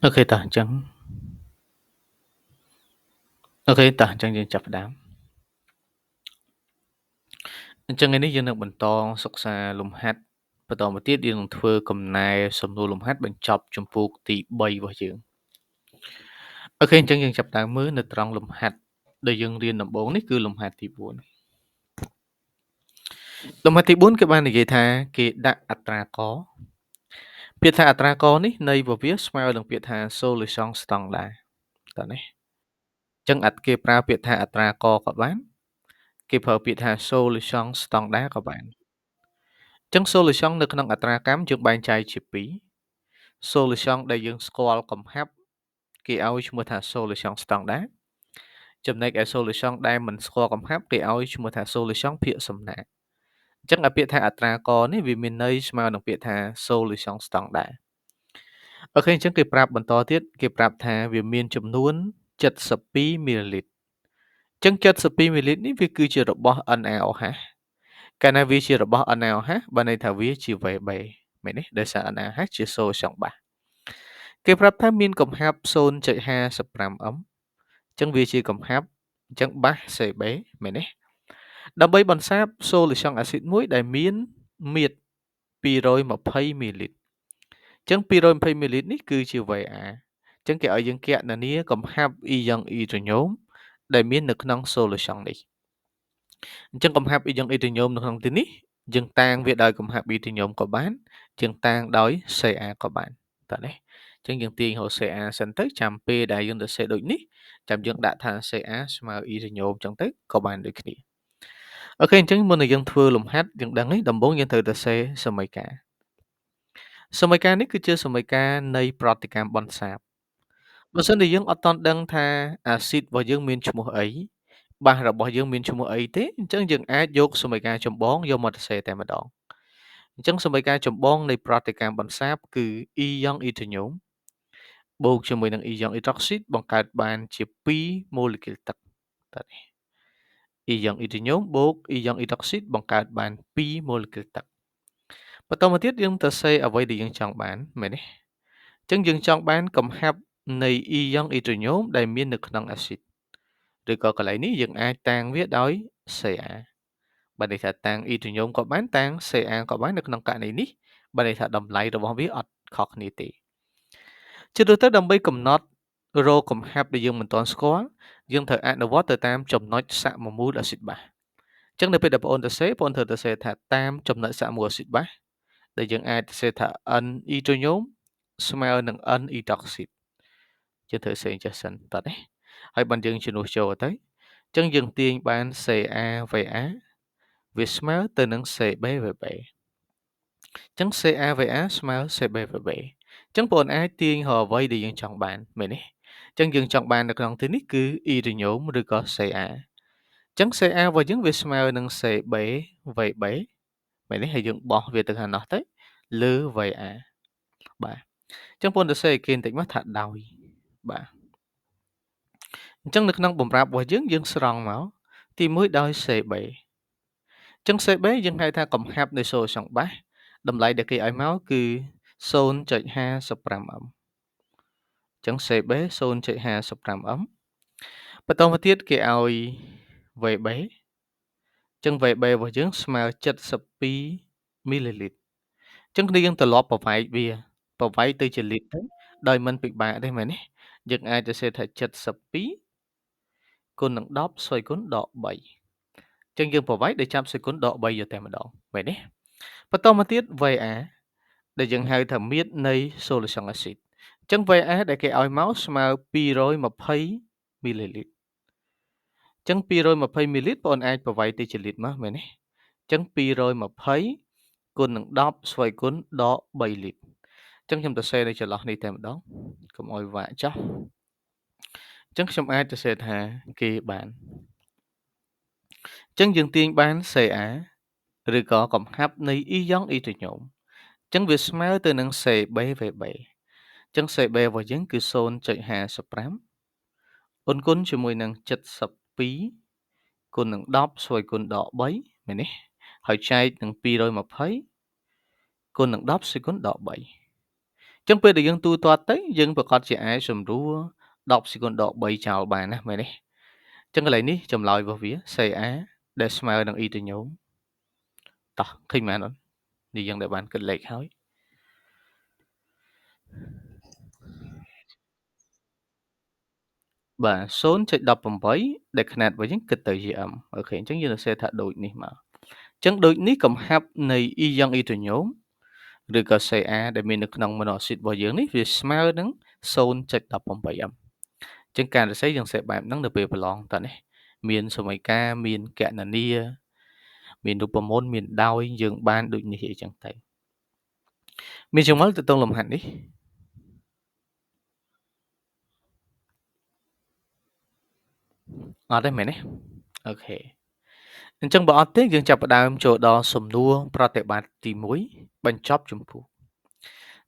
OK តោះអញ្ចឹង OK តោះអញ្ចឹងយើងចាប់ផ្ដើមអញ្ចឹងថ្ងៃនេះយើងនឹងបន្តសិក្សាលំហាត់បន្តមកទៀតយើងនឹងធ្វើកំណែសំណួរលំហាត់បញ្ចប់ជំពូកទី3របស់យើង។ OK អញ្ចឹងយើងចាប់ផ្ដើមមើលនៅត្រង់លំហាត់ដែលយើងរៀនដំបូងនេះគឺលំហាត់ទី4លំហាត់ទី4គេបាននិយាយថាគេដាក់អត្រាកពាក្យថាអត្រាកនេះនៃពវាស្មើនឹងពាក្យថា solution standard តើនេះអញ្ចឹងអត់គេប្រើពាក្យថាអត្រាកក៏បានគេប្រើពាក្យថា solution standard ក៏បានអញ្ចឹង solution នៅក្នុងអត្រាកម្មយើងបែងចែកជាពីរ solution ដែលយើងស្គាល់កំហាប់គេឲ្យឈ្មោះថា solution standard ចំណែកឯ solution ដែលមិនស្គាល់កំហាប់គេឲ្យឈ្មោះថា solution ភាគសំណាកអញ្ចឹងអាពាក្យថាអត្រាកនេះវាមានន័យស្មើនឹងពាក្យថា solution standard OK អញ្ចឹងគេប្រាប់បន្តទៀតគេប្រាប់ថាវាមានចំនួន72មីលីលីត្រអញ្ចឹង72មីលីលីត្រនេះវាគឺជារបស់ NaOH កាលណាវាជារបស់ NaOH បានន័យថាវាជា VB មែនទេដោយសារ NaOH ជា solution បាសគេប្រាប់ថាមានកំហាប់ 0.55 m អញ្ចឹងវាជាកំហាប់អញ្ចឹងបាស CB មែនទេដើម្បីបន្សាប solution អាស៊ីតមួយដែលមានមាឌ220មីលីលីត្រអញ្ចឹង220មីលីលីត្រនេះគឺជា VA អញ្ចឹងគេឲ្យយើងគណនាកំហាប់អ៊ីយ៉ុងអ៊ីដ្រូញ៉ូមដែលមាននៅក្នុង solution នេះអញ្ចឹងកំហាប់អ៊ីយ៉ុងអ៊ីដ្រូញ៉ូមនៅក្នុងទីនេះយើងតាងវាដោយកំហាប់អ៊ីដ្រូញ៉ូមក៏បានយើងតាងដោយ Ca ក៏បានតើនេះអញ្ចឹងយើងទាញរក Ca សិនទៅចាំពេលដែលយើងទៅសេដូចនេះចាំយើងដាក់ថា Ca ស្មើអ៊ីដ្រូញ៉ូមអញ្ចឹងទៅក៏បានដូចគ្នាOK អញ្ចឹងមុននឹងយើងធ្វើលំហាត់យើងដឹងហើយដំបូងយើងត្រូវទៅសេសមីការសមីការនេះគឺជាសមីការនៃប្រតិកម្មបន្សាបបើសិនជាយើងអត់ទាន់ដឹងថាអាស៊ីតរបស់យើងមានឈ្មោះអីបាសរបស់យើងមានឈ្មោះអីទេអញ្ចឹងយើងអាចយកសមីការចម្បងយកមកសរសេរតែម្ដងអញ្ចឹងសមីការចម្បងនៃប្រតិកម្មបន្សាបគឺអ៊ីយ៉ុងអ៊ីដ្រូញ៉ូមបូកជាមួយនឹងអ៊ីយ៉ុងអ៊ីដ្រូក់ស៊ីតបង្កើតបានជា2ម៉ូលេគុលទឹកតើនេះអ៊ីយ៉ុងអ៊ីដ្រូញ៉ូមបូកអ៊ីយ៉ុងអ៊ីដ្រូក់ស៊ីតបង្កើតបាន2ម៉ូលេគុលទឹកបន្តមកទៀតយើងទៅសេអ្វីដែលយើងចង់បានមែនទេអញ្ចឹងយើងចង់បានកំហាប់នៃអ៊ីយ៉ុងអ៊ីដ្រូញ៉ូមដែលមាននៅក្នុងអាស៊ីតឬក៏កន្លែងនេះយើងអាចតាងវាដោយ Ca បានន័យថាតាងអ៊ីដ្រូញ៉ូមក៏បានតាង Ca ក៏បាននៅក្នុងករណីនេះបានន័យថាតម្លៃរបស់វាអត់ខុសគ្នាទេជាទូទៅដើម្បីកំណត់រកកំហាប់ដែលយើងមិនទាន់ស្គាល់យើងត្រូវអនុវត្តទៅតាមចំណុចសមមូលអាស៊ីតបាសអញ្ចឹងនៅពេលដែលបងអូនទៅសេបងអូនត្រូវទៅសេថាតាមចំណុចសមមូលអាស៊ីតបាសដែលយើងអាចទៅសេថា N អ៊ីដ្រូញ៉ូមស្មើនឹង N អ៊ីដ្រូក់ស៊ីតយើងត្រូវសេចេះសិនតោះនេះហើយបានយើងជំនួសចូលទៅអញ្ចឹងយើងទាញបាន CaVA វាស្មើទៅនឹង CBVB អញ្ចឹង CaVA ស្មើ CBVB អញ្ចឹងបងអាចទាញរកអ្វីដែលយើងចង់បានមែនទេអញ្ចឹងយើងចង់បាននៅក្នុងទីនេះគឺអ៊ីដ្រូញ៉ូមឬក៏ Ca អញ្ចឹង Ca របស់យើងវាស្មើនឹង CBVB មែនទេហើយយើងបោះវាទៅខាងនោះទៅលើ VA បាទអញ្ចឹងបងទៅសេឲ្យគេបន្តិចមកថាដោយបាទអញ្ចឹងនៅក្នុងបំរាប់របស់យើងយើងស្រង់មកទី1ដោយ CB អញ្ចឹង CB យើងហៅថាកំហាប់នៃ solution បាសតម្លៃដែលគេឲ្យមកគឺ 0.55 m អញ្ចឹង CB 0.55 m បន្តមកទៀតគេឲ្យ VB អញ្ចឹង VB របស់យើងស្មើ72មីលីលីត្រអញ្ចឹងគ្នាយើងត្រឡប់ប្រវែកវាប្រវែកទៅជាលីត្រទៅដោយមិនពិបាកទេមែនទេយើងអាចទៅសេថា72គុណនឹង10ស្វ័យគុណដក3អញ្ចឹងយើងប្រវែកដោយចាប់ស្វ័យគុណដក3យកតែម្ដងមែនទេបន្តមកទៀត VA ដែលយើងហៅថាមាឌនៃ solution acid អញ្ចឹង VA ដែលគេឲ្យមកស្មើ220មីលីលីត្រអញ្ចឹង220មីលីលីត្របងអាចប្រវែកទៅជាលីត្រមកមែនទេអញ្ចឹង220គុណនឹង10ស្វ័យគុណដក3លីត្រអញ្ចឹងខ្ញុំទៅសេនៅចន្លោះនេះតែម្ដងកុំឲ្យវាក់ចោះអញ្ចឹងខ្ញុំអាចទៅសេថាគេបានអញ្ចឹងយើងទាញបាន Ca ឬក៏កំហាប់នៃអ៊ីយ៉ុងអ៊ីដ្រូញ៉ូមអញ្ចឹងវាស្មើទៅនឹង CBVB អញ្ចឹង CB របស់យើងគឺ 0.55 គុណគុណជាមួយនឹង72គុណនឹង10ស្វ័យគុណដក3មែនទេហើយចែកនឹង220គុណនឹង10ស្វ័យគុណដក3 ចឹងពេលដែលយើងទូទាត់ទៅយើងប្រកាសជាអាចសម្រួល10សេគុណដក3ចោលបានណាមែនទេចឹងកន្លែងនេះចម្លើយរបស់វា CA ដែលស្មើនឹងអ៊ីតញោមតោះឃើញមែនអត់នេះយើងដែលបានគិតលេខហើយបាទ 0.18 ដែលຂະຫນាតរបស់យើងគិតទៅជា m អូខេអញ្ចឹងយើងនឹងសេថាដូចនេះមកអញ្ចឹងដូចនេះកំហាប់នៃអ៊ីយ៉ង់អ៊ីតញោមឬក៏ CA ដែលមាននៅក្នុងម៉ូណូអាស៊ីតរបស់យើងនេះវាស្មើនឹង 0.18 m អញ្ចឹងការសរសេរយើងសេបែបហ្នឹងនៅពេលប្រឡងតើនេះមានសមីការមានកណនាមានរូបមន្តមានដោយយើងបានដូចនេះអីចឹងទៅមានចម្ងល់ទៅតងលំហាត់នេះអត់ទេមែនទេអូខេអញ្ចឹងបើអត់ទេយើងចាប់ផ្ដើមចូលដល់សំណួរប្រតិបត្តិទី1បញ្ចប់ជំពូក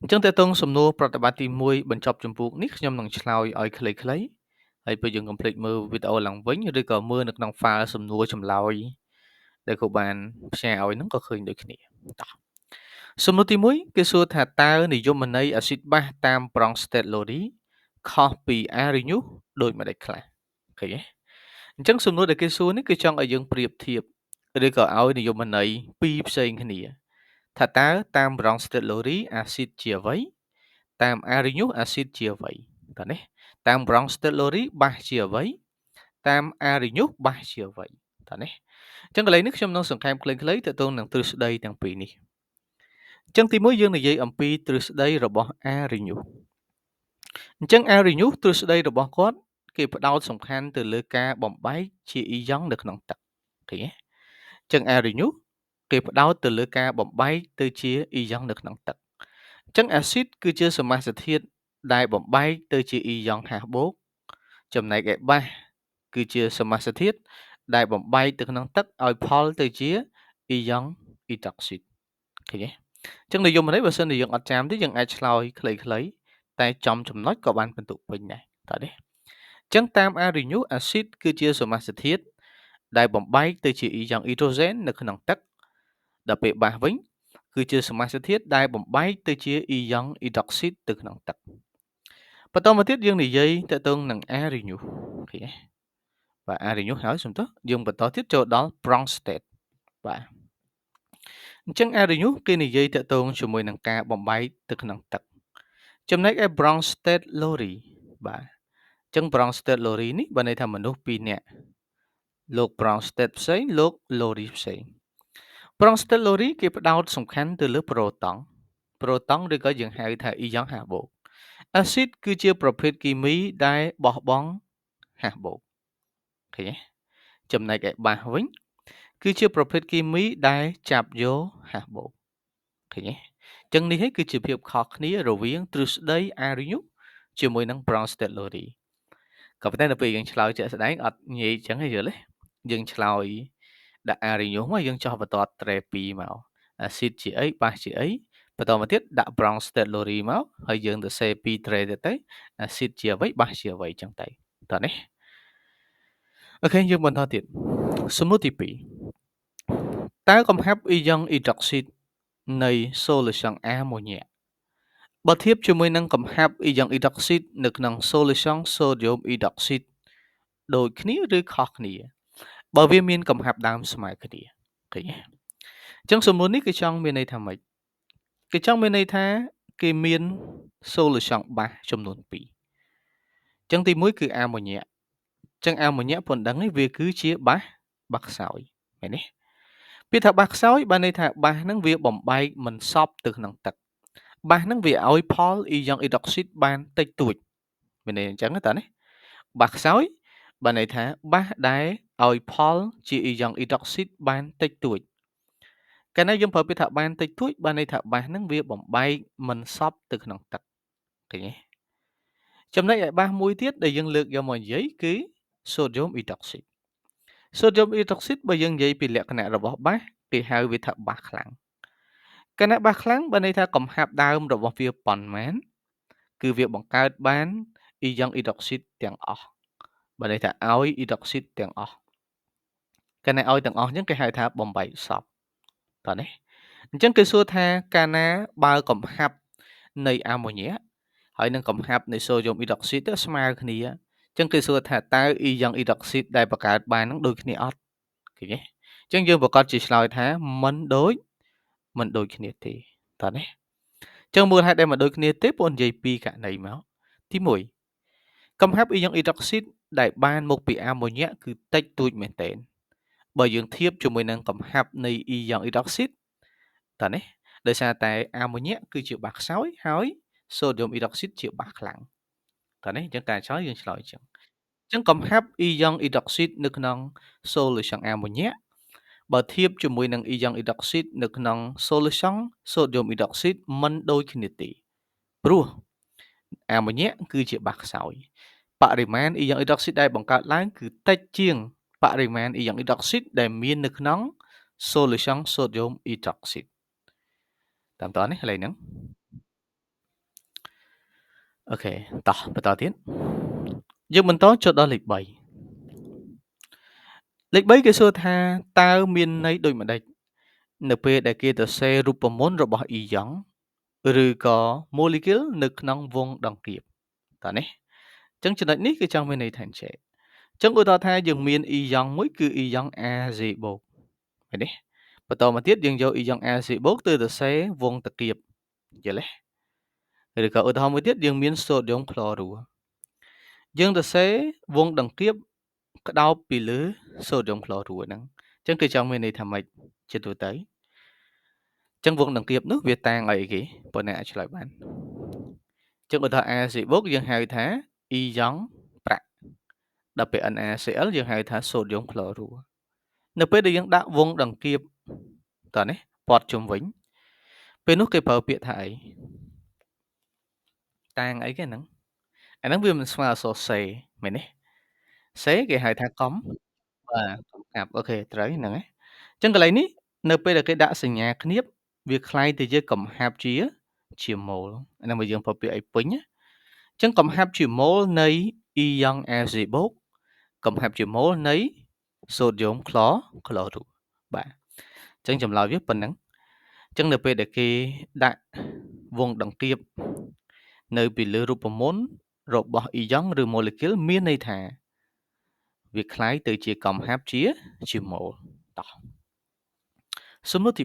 អញ្ចឹងតើតងសំណួរប្រតិបត្តិទី1បញ្ចប់ជំពូកនេះខ្ញុំនឹងឆ្លើយឲ្យខ្លីៗហើយពេលយើងកុំភ្លេចមើលវីដេអូឡើងវិញឬក៏មើលនៅក្នុង file សំណួរចម្លើយដែលគ្រូបានផ្ញើឲ្យហ្នឹងក៏ឃើញដូចគ្នាតោះសំណួរទី1គេសួរថាតើនិយមន័យអាស៊ីតបាសតាម Bronsted-Lowry ខុសពី Arrhenius ដូចម្តេចខ្លះឃើញទេអញ្ចឹងសំណួរដែលគេសួរនេះគឺចង់ឲ្យយើងប្រៀបធៀបឬក៏ឲ្យនិយមន័យពីរផ្សេងគ្នាថាតើតាម Bronsted-Lowry អាស៊ីតជាអ្វីតាម Arrhenius អាស៊ីតជាអ្វីតើនេះតាម Bronsted-Lowry បាសជាអ្វីតាម Arrhenius បាសជាអ្វីតើនេះអញ្ចឹងកន្លែងនេះខ្ញុំនឹងសង្ខេបខ្លីៗទាក់ទងនឹងទ្រឹស្ដីទាំងពីរនេះអញ្ចឹងទី1យើងនិយាយអំពីទ្រឹស្ដីរបស់ Arrhenius អញ្ចឹង Arrhenius ទ្រឹស្ដីរបស់គាត់គេផ្ដោតសំខាន់ទៅលើការបំបែកជាអ៊ីយ៉ង់នៅក្នុងទឹកឃើញទេអញ្ចឹង Arrhenius គេផ្ដោតទៅលើការបំបែកទៅជាអ៊ីយ៉ង់នៅក្នុងទឹកអញ្ចឹងអាស៊ីតគឺជាសមាសធាតុដែលបំបែកទៅជាអ៊ីយ៉ង់ H បូកចំណែកឯបាសគឺជាសមាសធាតុដែលបំបែកទៅក្នុងទឹកឲ្យផលទៅជាអ៊ីយ៉ង់អ៊ីដុកស៊ីតឃើញទេអញ្ចឹងនិយមន័យបើសិនជាយើងអត់ចាំទេយើងអាចឆ្លើយខ្លីៗតែចំចំណុចក៏បានពិន្ទុពេញដែរតើទេអញ្ចឹងតាម Arrhenius អាស៊ីតគឺជាសមាសធាតុដែលបំបែកទៅជាអ៊ីយ៉ង់អ៊ីដ្រូសែននៅក្នុងទឹកដល់ពេលបាសវិញគឺជាសមាសធាតុដែលបំបែកទៅជាអ៊ីយ៉ង់អ៊ីដុកស៊ីតទៅក្នុងទឹកបន្តមកទៀតយើងនិយាយទាក់ទងនឹង Arrhenius ឃើញទេបាទ Arrhenius ហើយសំទោសយើងបន្តទៀតចូលដល់ Bronsted បាទអញ្ចឹង Arrhenius គេនិយាយទាក់ទងជាមួយនឹងការបំបែកទៅក្នុងទឹកចំណែកឯ Bronsted-Lowry បាទអញ្ចឹង Bronsted-Lowry នេះបើន័យថាមនុស្សពីរនាក់លោក Bronsted ផ្សេងលោក Lowry ផ្សេង Bronsted-Lowry គេផ្ដោតសំខាន់ទៅលើប្រូតង់ប្រូតង់ឬក៏យើងហៅថាអ៊ីយ៉ង់ H បូកអាស៊ីតគឺជាប្រភេទគីមីដែលបោះបង់ H បូកឃើញទេចំណែកឯបាសវិញគឺជាប្រភេទគីមីដែលចាប់យក H បូកឃើញទេអញ្ចឹងនេះឯងគឺជាភាពខុសគ្នារវាងទ្រឹស្ដី Arrhenius ជាមួយនឹង Bronsted-Lowry ក៏ប៉ុន្តែនៅពេលយើងឆ្លើយជាក់ស្ដែងអត់ងាយអញ្ចឹងទេយល់ទេយើងឆ្លើយដាក់ Arrhenius មកយើងចោះបន្តត្រេ2មកអាស៊ីតជាអីបាសជាអីបន្តមកទៀតដាក់ Bronsted-Lowry មកហើយយើងទៅសេ2ត្រេទៀតទៅអាស៊ីតជាអ្វីបាសជាអ្វីអញ្ចឹងទៅតោះនេះអូខេយើងបន្តទៀតសំណួរទី2តើកំហាប់អ៊ីយ៉ង់អ៊ីដុកស៊ីតនៃ solution អាម៉ូញ៉ាបើធៀបជាមួយនឹងកំហាប់អ៊ីយ៉ង់អ៊ីដុកស៊ីតនៅក្នុង solution សូដ្យូមអ៊ីដុកស៊ីតដូចគ្នាឬខុសគ្នាបើវាមានកំហាប់ដើមស្មើគ្នាឃើញទេអញ្ចឹងសំណួរនេះគឺចង់មានន័យថាម៉េចគេចង់មានន័យថាគេមាន solution បាសចំនួន2អញ្ចឹងទី1គឺអាម៉ូញ៉ាអញ្ចឹងអាម៉ូញ៉ាប៉ុណ្ណឹងឯងវាគឺជាបាសខ្សោយមែនទេពាក្យថាបាសខ្សោយបានន័យថាបាសហ្នឹងវាបំបែកមិនសព្វទៅក្នុងទឹកបាសហ្នឹងវាឲ្យផលអ៊ីយ៉ង់អ៊ីដុកស៊ីតបានតិចតួចមានន័យអញ្ចឹងតើណាបាសខ្សោយបានន័យថាបាសដែលឲ្យផលជាអ៊ីយ៉ង់អ៊ីដុកស៊ីតបានតិចតួចកាលណាយើងប្រើពាក្យថាបានតិចតួចបានន័យថាបាសហ្នឹងវាបំបែកមិនសព្វទៅក្នុងទឹកឃើញទេចំណែកឯបាសមួយទៀតដែលយើងលើកយកមកនិយាយគឺសូដ្យូមអ៊ីដុកស៊ីតសូដ្យូមអ៊ីដុកស៊ីតបើយើងនិយាយពីលក្ខណៈរបស់បាសគេហៅវាថាបាសខ្លាំងកាលណាបាសខ្លាំងបានន័យថាកំហាប់ដើមរបស់វាប៉ុន្មានគឺវាបង្កើតបានអ៊ីយ៉ង់អ៊ីដុកស៊ីតទាំងអស់បានន័យថាឲ្យអ៊ីដុកស៊ីតទាំងអស់កាលណាឲ្យទាំងអស់អញ្ចឹងគេហៅថាបំបែកសពតើនេះអញ្ចឹងគេសួរថាកាលណាបើកំហាប់ នៃអាម៉ូញ៉ាហើយនឹងកំហាប់នៃសូដ្យូមអ៊ីដុកស៊ីតស្មើគ្នាអញ្ចឹងគេសួរថាតើអ៊ីយ៉ុងអ៊ីដុកស៊ីតដែលបង្កើតបាននឹងដូចគ្នាអត់ឃើញទេអញ្ចឹងយើងប្រកាសជាឆ្លើយថាមិនដូចគ្នាទេតើនេះអញ្ចឹងមូលហេតុដែលមិនដូចគ្នាទេបងនិយាយពីរករណីមកទី1កំហាប់អ៊ីយ៉ុងអ៊ីដុកស៊ីតដែលបានមកពីអាម៉ូញ៉ាគឺតិចតួចមែនទែនបើយើងធៀបជាមួយនឹងកំហាប់នៃអ៊ីយ៉ុងអ៊ីដុកស៊ីតតើនេះដោយសារតែអាម៉ូញ៉ាគឺជាបាសខ្សោយហើយសូដ្យូមអ៊ីដុកស៊ីតជាបាសខ្លាំងតើនេះអញ្ចឹងការឆ្លើយយើងឆ្លើយអញ្ចឹងកំហាប់អ៊ីយ៉ុងអ៊ីដុកស៊ីតនៅក្នុង solution អាម៉ូញ៉ាបើធៀបជាមួយនឹងអ៊ីយ៉ុងអ៊ីដុកស៊ីតនៅក្នុង solution សូដ្យូមអ៊ីដុកស៊ីតមិនដូចគ្នាទេព្រោះអាម៉ូញ៉ាគឺជាបាសខ្សោយបរិមាណអ៊ីយ៉ុងអ៊ីដុកស៊ីតដែលបង្កើតឡើងគឺតិចជាងបរិមាណអ៊ីយ៉ុងអ៊ីដុកស៊ីតដែលមាននៅក្នុង solution សូដ្យូមអ៊ីដុកស៊ីតតាមតនេះកន្លែងហ្នឹងអូខេតោះបន្តទៀតយើងបន្តចូលដល់លេខ3លេខ3គេសួរថាតើមានន័យដូចម្ដេចនៅពេលដែលគេសរសេររូបមន្តរបស់អ៊ីយ៉ុងឬក៏ molecule នៅក្នុងវងដង្កៀបតើនេះអញ្ចឹងចំណុចនេះគឺចង់មានន័យថាអញ្ចឹងឧទាហរណ៍ថាយើងមានអ៊ីយ៉ុងមួយគឺអ៊ីយ៉ុង Ag បូកឃើញទេបន្តមកទៀតយើងយកអ៊ីយ៉ុង Ag បូកទៅសរសេរវងតកៀបយល់ទេឬក៏ឧទាហរណ៍មួយទៀតយើងមានសូដ្យូមក្លរូយើងសរសេរវងដង្កៀបក្តោបពីលើសូដ្យូមក្លរូហ្នឹងអញ្ចឹងគេចង់មានន័យថាម៉េចជាទូទៅអញ្ចឹងវងដង្កៀបនោះវាតាងឲ្យអីគេប៉ុណ្ណាអាចឆ្លើយបានអញ្ចឹងឧទាហរណ៍ Ag បូកយើងហៅថាអ៊ីយ៉ុងប្រាក់ដល់ពេល NaCl យើងហៅថាសូដ្យូមក្លរូនៅពេលដែលយើងដាក់វងដង្កៀបតើនេះព័ទ្ធជុំវិញពេលនោះគេប្រើពាក្យថាអីតាងអីគេហ្នឹងអាហ្នឹងវាមិនស្មើអក្សរ C មែនទេ C គេហៅថាកំបាទកំកាប់អូខេត្រូវហ្នឹងហ៎អញ្ចឹងកន្លែងនេះនៅពេលដែលគេដាក់សញ្ញាគ្នាបវាคล้ายទៅជាកំហាប់ជាម៉ូលអាហ្នឹងបើយើងប្រើពាក្យឲ្យពេញណាអញ្ចឹងកំហាប់ជាម៉ូលនៃអ៊ីយ៉ុង Ag បូកកំហាប់ជាម៉ូលនៃសូដ្យូមក្លរូបាទអញ្ចឹងចម្លើយវាប៉ុណ្ណឹងអញ្ចឹងនៅពេលដែលគេដាក់វងដង្កៀបនៅពីលើរូបមន្តរបស់អ៊ីយ៉ុងឬ molecule មានន័យថាវាคล้ายទៅជាកំហាប់ជាម៉ូលតោះសំណួរទី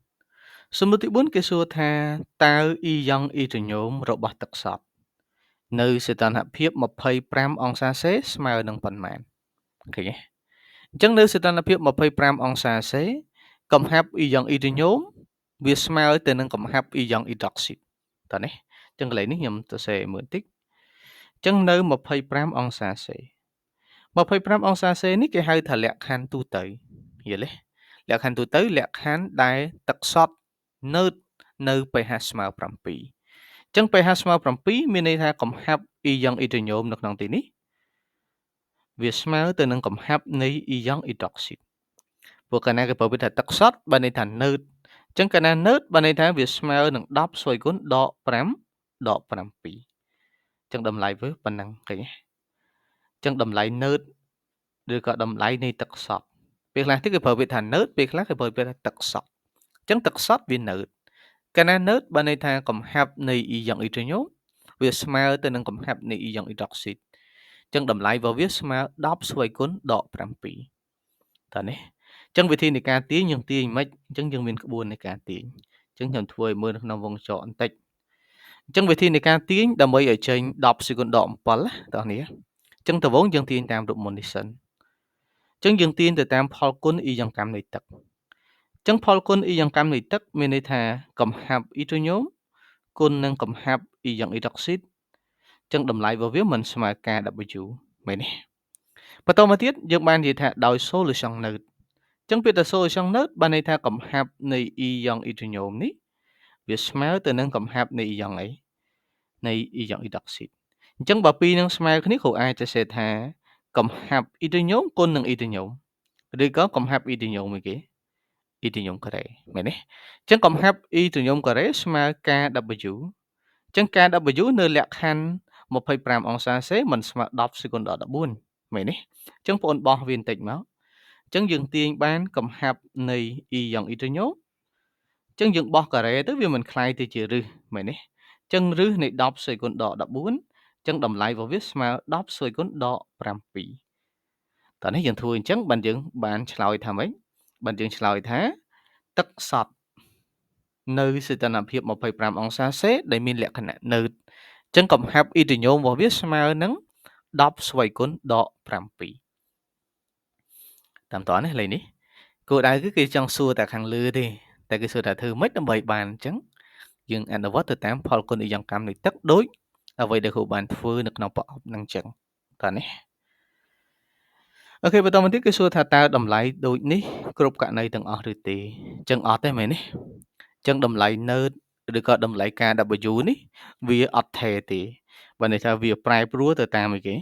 4សំណួរទី4គេសួរថាតើអ៊ីយ៉ុងអ៊ីដ្រូញូមរបស់ទឹកសត្វនៅសីតុណ្ហភាព25អង្សាសេស្មើនឹងប៉ុន្មានឃើញទេអញ្ចឹងនៅសីតុណ្ហភាព25អង្សាសេកំហាប់អ៊ីយ៉ុងអ៊ីដ្រូញូមវាស្មើទៅនឹងកំហាប់អ៊ីយ៉ុងអ៊ីដុកស៊ីតតើនេះអញ្ចឹងកន្លែងនេះខ្ញុំសរសេរមើលបន្តិចអញ្ចឹងនៅ25អង្សាសេ25អង្សាសេនេះគេហៅថាលក្ខខណ្ឌទូទៅយល់ទេលក្ខខណ្ឌទូទៅលក្ខខណ្ឌដែលទឹកសត្វនឺតនៅ pH ស្មើ7អញ្ចឹង pH ស្មើ7មានន័យថាកំហាប់អ៊ីយ៉ុងអ៊ីដ្រូញូមនៅក្នុងទីនេះវាស្មើទៅនឹងកំហាប់នៃអ៊ីយ៉ុងអ៊ីដុកស៊ីតព្រោះកាលណាគេប្រើវាថាទឹកសត្វបានន័យថានឺតអញ្ចឹងកាលណានឺតបានន័យថាវាស្មើនឹង10ស្វ័យគុណដក5ដក7អញ្ចឹងតម្លៃវាប៉ុណ្ណឹងឃើញទេអញ្ចឹងតម្លៃនឺតឬក៏តម្លៃនៃទឹកសត្វពេលខ្លះទៀតគេប្រើវាថានឺតពេលខ្លះគេប្រើវាថាទឹកសត្វអញ្ចឹងទឹកសត្វវានឺតកាលណានឺតបានន័យថាកំហាប់នៃអ៊ីយ៉ុងអ៊ីដ្រូញូមវាស្មើទៅនឹងកំហាប់នៃអ៊ីយ៉ុងអ៊ីដុកស៊ីតអញ្ចឹងតម្លៃរបស់វាស្មើ10ស្វ័យគុណដក7តើនេះអញ្ចឹងវិធីនៃការទាញយើងទាញមិនអញ្ចឹងយើងមានក្បួននៃការទាញអញ្ចឹងខ្ញុំធ្វើឲ្យមើលនៅក្នុងវងចកបន្តិចអញ្ចឹងវិធីនៃការទាញដើម្បីឲ្យចេញ10ស្វ័យគុណដក7ណាតោះនេះអញ្ចឹងដំបូងយើងទាញតាមរូបមន្តនេះសិនអញ្ចឹងយើងទាញទៅតាមផលគុណអ៊ីយ៉ុងកម្មនៃទឹកអញ្ចឹងផលគុណអ៊ីយ៉ុងកម្មនៃទឹកមានន័យថាកំហាប់អ៊ីដ្រូញូមគុណនឹងកំហាប់អ៊ីយ៉ុងអ៊ីដុកស៊ីតអញ្ចឹងតម្លៃរបស់វាមិនស្មើ Kw មែនទេបន្តមកទៀតយើងបាននិយាយថាដោយ solution នឺតអញ្ចឹងពាក្យថា solution នឺតបានន័យថាកំហាប់នៃអ៊ីយ៉ុងអ៊ីដ្រូញូមនេះវាស្មើទៅនឹងកំហាប់នៃអ៊ីយ៉ុងអីនៃអ៊ីយ៉ុងអ៊ីដុកស៊ីតអញ្ចឹងបើពីរនឹងស្មើគ្នាគ្រូអាចសរសេរថាកំហាប់អ៊ីដ្រូញូមគុណនឹងអ៊ីដ្រូញូមឬក៏កំហាប់អ៊ីដ្រូញូមអីគេអ៊ីដ្រូញូមការ៉េមែនទេអញ្ចឹងកំហាប់អ៊ីដ្រូញូមការ៉េស្មើ Kw អញ្ចឹង Kw នៅលក្ខខណ្ឌ25អង្សាសេមិនស្មើ10សេគុណដល់14មែនទេអញ្ចឹងបងអូនបោះវាបន្តិចមកអញ្ចឹងយើងទាញបានកំហាប់នៃអ៊ីយ៉ុងអ៊ីដ្រូញូមអញ្ចឹងយើងបោះការ៉េទៅវាមិនคล้ายទៅជារឹសមែនទេ ចឹងរឹសនៃ10ស្វ័យគុណដក14ចឹងតម្លៃរបស់វាស្មើ10ស្វ័យគុណដក7តោះនេះយើងធ្វើអញ្ចឹងបានយើងបានឆ្លើយថាម៉េចបានយើងឆ្លើយថាទឹកសតនៅសីតុណ្ហភាព25អង្សាសេដែលមានលក្ខណៈណឺតអញ្ចឹងកំហាប់អ៊ីដ្រូញ៉ូមរបស់វាស្មើនឹង10ស្វ័យគុណដក7តាមតនេះលេខនេះគោលដៅគឺគេចង់សួរតែខាងលើទេតែគេសួរថាធ្វើម៉េចដើម្បីបានអញ្ចឹងយើងអនុវត្តទៅតាមផលគុណអ៊ីយ៉ង់កម្មនៃទឹកដូចអ្វីដែលគ្រូបានធ្វើនៅក្នុងប្រអប់ហ្នឹងអញ្ចឹងតើនេះអូខេបន្តមកទៀតគេសួរថាតើតម្លៃដូចនេះគ្រប់ករណីទាំងអស់ឬទេអញ្ចឹងអត់ទេមែនទេអញ្ចឹងតម្លៃណឺតឬក៏តម្លៃ KW នេះវាអត់ថេទេបើន័យថាវាប្រែប្រួលទៅតាមអីគេ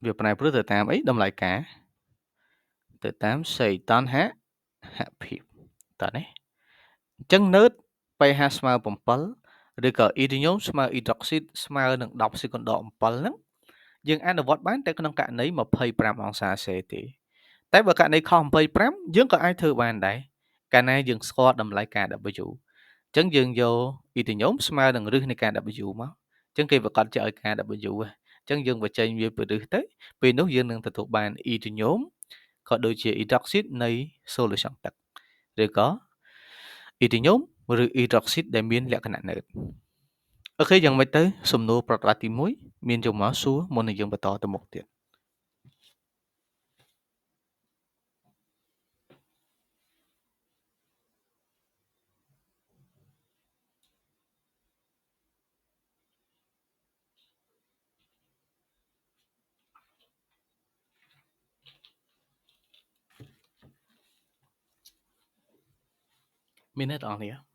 វាប្រែប្រួលទៅតាមអីតម្លៃ K ទៅតាមសីតុណ្ហភាពតើនេះអញ្ចឹងណឺត pH ស្មើ7ឬក៏អ៊ីដ្រូញ៉ូមស្មើអ៊ីដ្រុកស៊ីតស្មើនឹង10សេគុណដក7ហ្នឹងយើងអនុវត្តបានតែក្នុងករណី25អង្សាសេទេតែបើករណីខុស25យើងក៏អាចធ្វើបានដែរកាលណាយើងស្គាល់តម្លៃ KW អញ្ចឹងយើងយកអ៊ីដ្រូញ៉ូមស្មើនឹងរឹសនៃ KW មកអញ្ចឹងគេប្រកាសជាឲ្យ KW អញ្ចឹងយើងបញ្ចេញវាពីរឹសទៅពេលនោះយើងនឹងទទួលបានអ៊ីដ្រូញ៉ូមក៏ដូចជាអ៊ីដ្រុកស៊ីតនៃ solution ទឹកឬក៏អ៊ីដ្រូញ៉ូមឬអ៊ីដ្រុកស៊ីតដែលមានលក្ខណៈណឺតអូខេយ៉ាងម៉េចទៅសំណួរប្រតិបត្តិទី1មានចម្ងល់សួរមុននឹងយើងបន្តទៅមុខទៀតមានទេបងប្អូន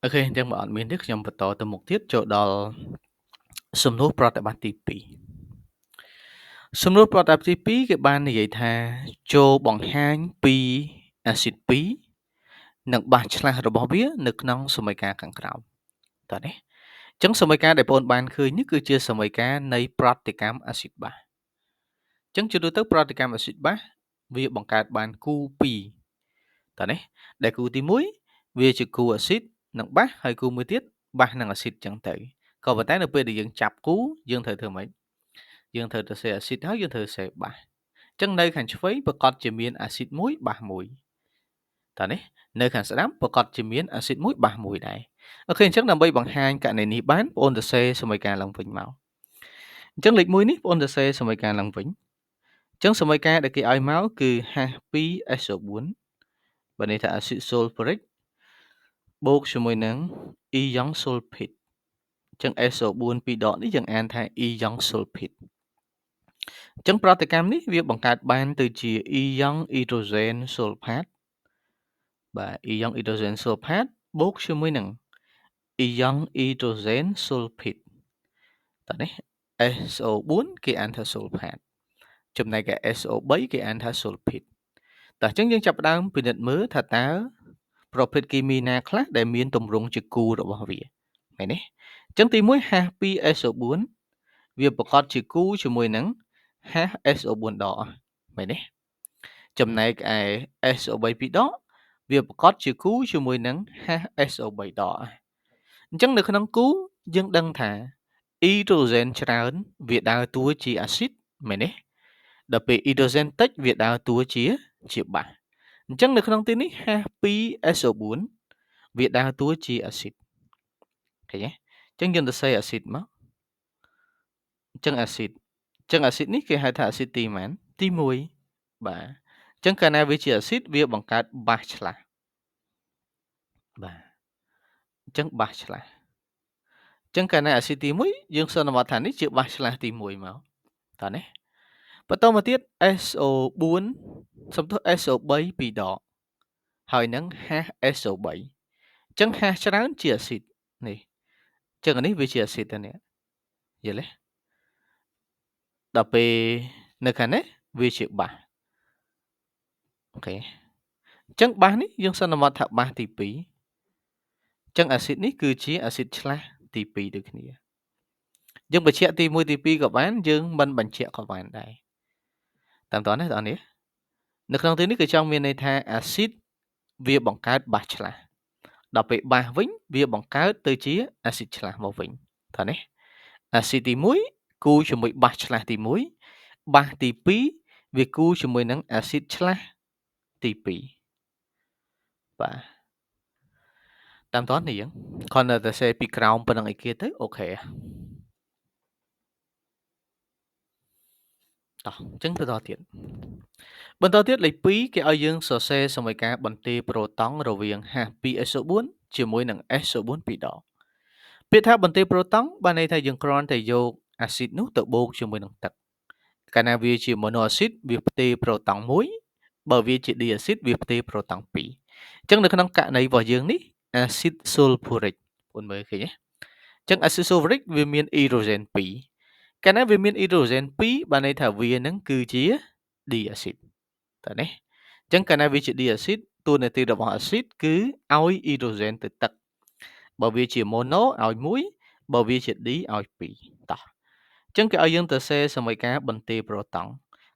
អូខេអញ្ចឹងបើអត់មានទេខ្ញុំបន្តទៅមុខទៀតចូលដល់សំណួរប្រតិបត្តិទី2សំណួរប្រតិបត្តិទី2គេបាននិយាយថាចូលបង្ហាញពីអាស៊ីត2និងបាសឆ្លាស់របស់វានៅក្នុងសមីការខាងក្រោមតើនេះអញ្ចឹងសមីការដែលបងបានឃើញនេះគឺជាសមីការនៃប្រតិកម្មអាស៊ីតបាសអញ្ចឹងជាទូទៅប្រតិកម្មអាស៊ីតបាសវាបង្កើតបានគូ2តើនេះដែលគូទី1វាជាគូអាស៊ីតនិងបាសហើយគូមួយទៀតបាសនិងអាស៊ីតចឹងទៅក៏ប៉ុន្តែនៅពេលដែលយើងចាប់គូយើងត្រូវធ្វើម៉េចយើងត្រូវទៅសេអាស៊ីតហើយយើងត្រូវសេបាសអញ្ចឹងនៅខាងឆ្វេងប្រកាសជាមានអាស៊ីតមួយបាសមួយតើនេះនៅខាងស្ដាំប្រកាសជាមានអាស៊ីតមួយបាសមួយដែរអូខេអញ្ចឹងដើម្បីបង្ហាញករណីនេះបានបងអូនទៅសេសមីការឡើងវិញមកអញ្ចឹងលេខ1នេះបងអូនទៅសេសមីការឡើងវិញអញ្ចឹងសមីការដែលគេឲ្យមកគឺ H2SO4 បើន័យថាអាស៊ីតស៊ុលហ្វ្រិកបូកជាមួយនឹងអ៊ីយ៉ង់ស៊ុលភីតអញ្ចឹង SO4 ពីរដកនេះយើងអានថាអ៊ីយ៉ង់ស៊ុលភីតអញ្ចឹងប្រតិកម្មនេះវាបង្កើតបានទៅជាអ៊ីយ៉ង់អ៊ីដ្រូសែនស៊ុលផាតបាទអ៊ីយ៉ង់អ៊ីដ្រូសែនស៊ុលផាតបូកជាមួយនឹងអ៊ីយ៉ង់អ៊ីដ្រូសែនស៊ុលភីតតើនេះ SO4 គេអានថាស៊ុលផាតចំណែកឯ SO3 គេអានថាស៊ុលភីតតោះអញ្ចឹងយើងចាប់ផ្ដើមពិនិត្យមើលថាតើប្រភេទគីមីណាខ្លះដែលមានទម្រង់ជាគូរបស់វាមែនទេអញ្ចឹងទី1 H2SO4 វាប្រកបជាគូជាមួយនឹង HSO4 ដកមែនទេចំណែកឯ SO3 ពីរដកវាប្រកបជាគូជាមួយនឹង HSO3 ដកអញ្ចឹងនៅក្នុងគូយើងដឹងថាអ៊ីដ្រូសែនច្រើនវាដើរតួជាអាស៊ីតមែនទេដល់ពេលអ៊ីដ្រូសែនតិចវាដើរតួជាបាសអញ្ចឹងនៅក្នុងទីនេះ H2SO4 វាដើរតួជាអាស៊ីតឃើញទេអញ្ចឹងយើងទៅសេអាស៊ីតមកអញ្ចឹងអាស៊ីតនេះគេហៅថាអាស៊ីតទីប៉ុន្មានទី1បាទអញ្ចឹងកាលណាវាជាអាស៊ីតវាបង្កើតបាសឆ្លាស់បាទអញ្ចឹងបាសឆ្លាស់អញ្ចឹងកាលណាអាស៊ីតទី1យើងសន្មតថានេះជាបាសឆ្លាស់ទី1មកតើនេះបន្តមកទៀត SO4 សំទោស SO3 ពីរដកហើយនឹង HSO3 អញ្ចឹង H ច្រើនជាអាស៊ីតនេះអញ្ចឹងអានេះវាជាអាស៊ីតទៅនេះយល់ទេដល់ពេលនៅខាងនេះវាជាបាសអូខេអញ្ចឹងបាសនេះយើងសន្មតថាបាសទី2អញ្ចឹងអាស៊ីតនេះគឺជាអាស៊ីតឆ្លាស់ទី2ដូចគ្នាយើងបញ្ជាក់ទី1ទី2ក៏បានយើងមិនបញ្ជាក់ក៏បានដែរតាមតោះនេះបងប្អូននេះនៅក្នុងទីនេះគឺចង់មានន័យថាអាស៊ីត វាបង្កើតបាសឆ្លាស់ដល់ពេលបាសវិញវាបង្កើតទៅជាអាស៊ីតឆ្លាស់មកវិញតើនេះអាស៊ីតទី1គូជាមួយបាសឆ្លាស់ទី1បាសទី2វាគូជាមួយនឹងអាស៊ីតឆ្លាស់ទី2បាទតាមតនេះយើងគ្រាន់តែសរសេរពីក្រោមប៉ុណ្ណឹងអីគេទៅអូខេតោះអញ្ចឹងបន្តទៀតបន្តទៀតលេខ2គេឲ្យយើងសរសេរសមីការបន្ទាយប្រូតង់រវាង H2SO4 ជាមួយនឹង SO4 2ដងពាក្យថាបន្ទាយប្រូតង់បានន័យថាយើងគ្រាន់តែយកអាស៊ីតនោះទៅបូកជាមួយនឹងទឹកកាលណាវាជាម៉ូណូអាស៊ីតវាផ្ទេរប្រូតង់1បើវាជាឌីអាស៊ីតវាផ្ទេរប្រូតង់2អញ្ចឹងនៅក្នុងករណីរបស់យើងនេះអាស៊ីតស៊ុលហ្វូរិកបងមើលឃើញទេអញ្ចឹងអាស៊ីតស៊ុលហ្វូរិកវាមានអ៊ីដ្រូសែន2កាលណាវាមានអ៊ីដ្រូសែន2បានន័យថាវានឹងគឺជាឌីអាស៊ីតតើនេះអញ្ចឹងកាលណាវាជាឌីអាស៊ីតតួនាទីរបស់អាស៊ីតគឺឲ្យអ៊ីដ្រូសែនទៅទឹកបើវាជាម៉ូណូឲ្យ1បើវាជាឌីឲ្យ2តោះអញ្ចឹងគេឲ្យយើងទៅសេសមីការបន្ទាយប្រូតង់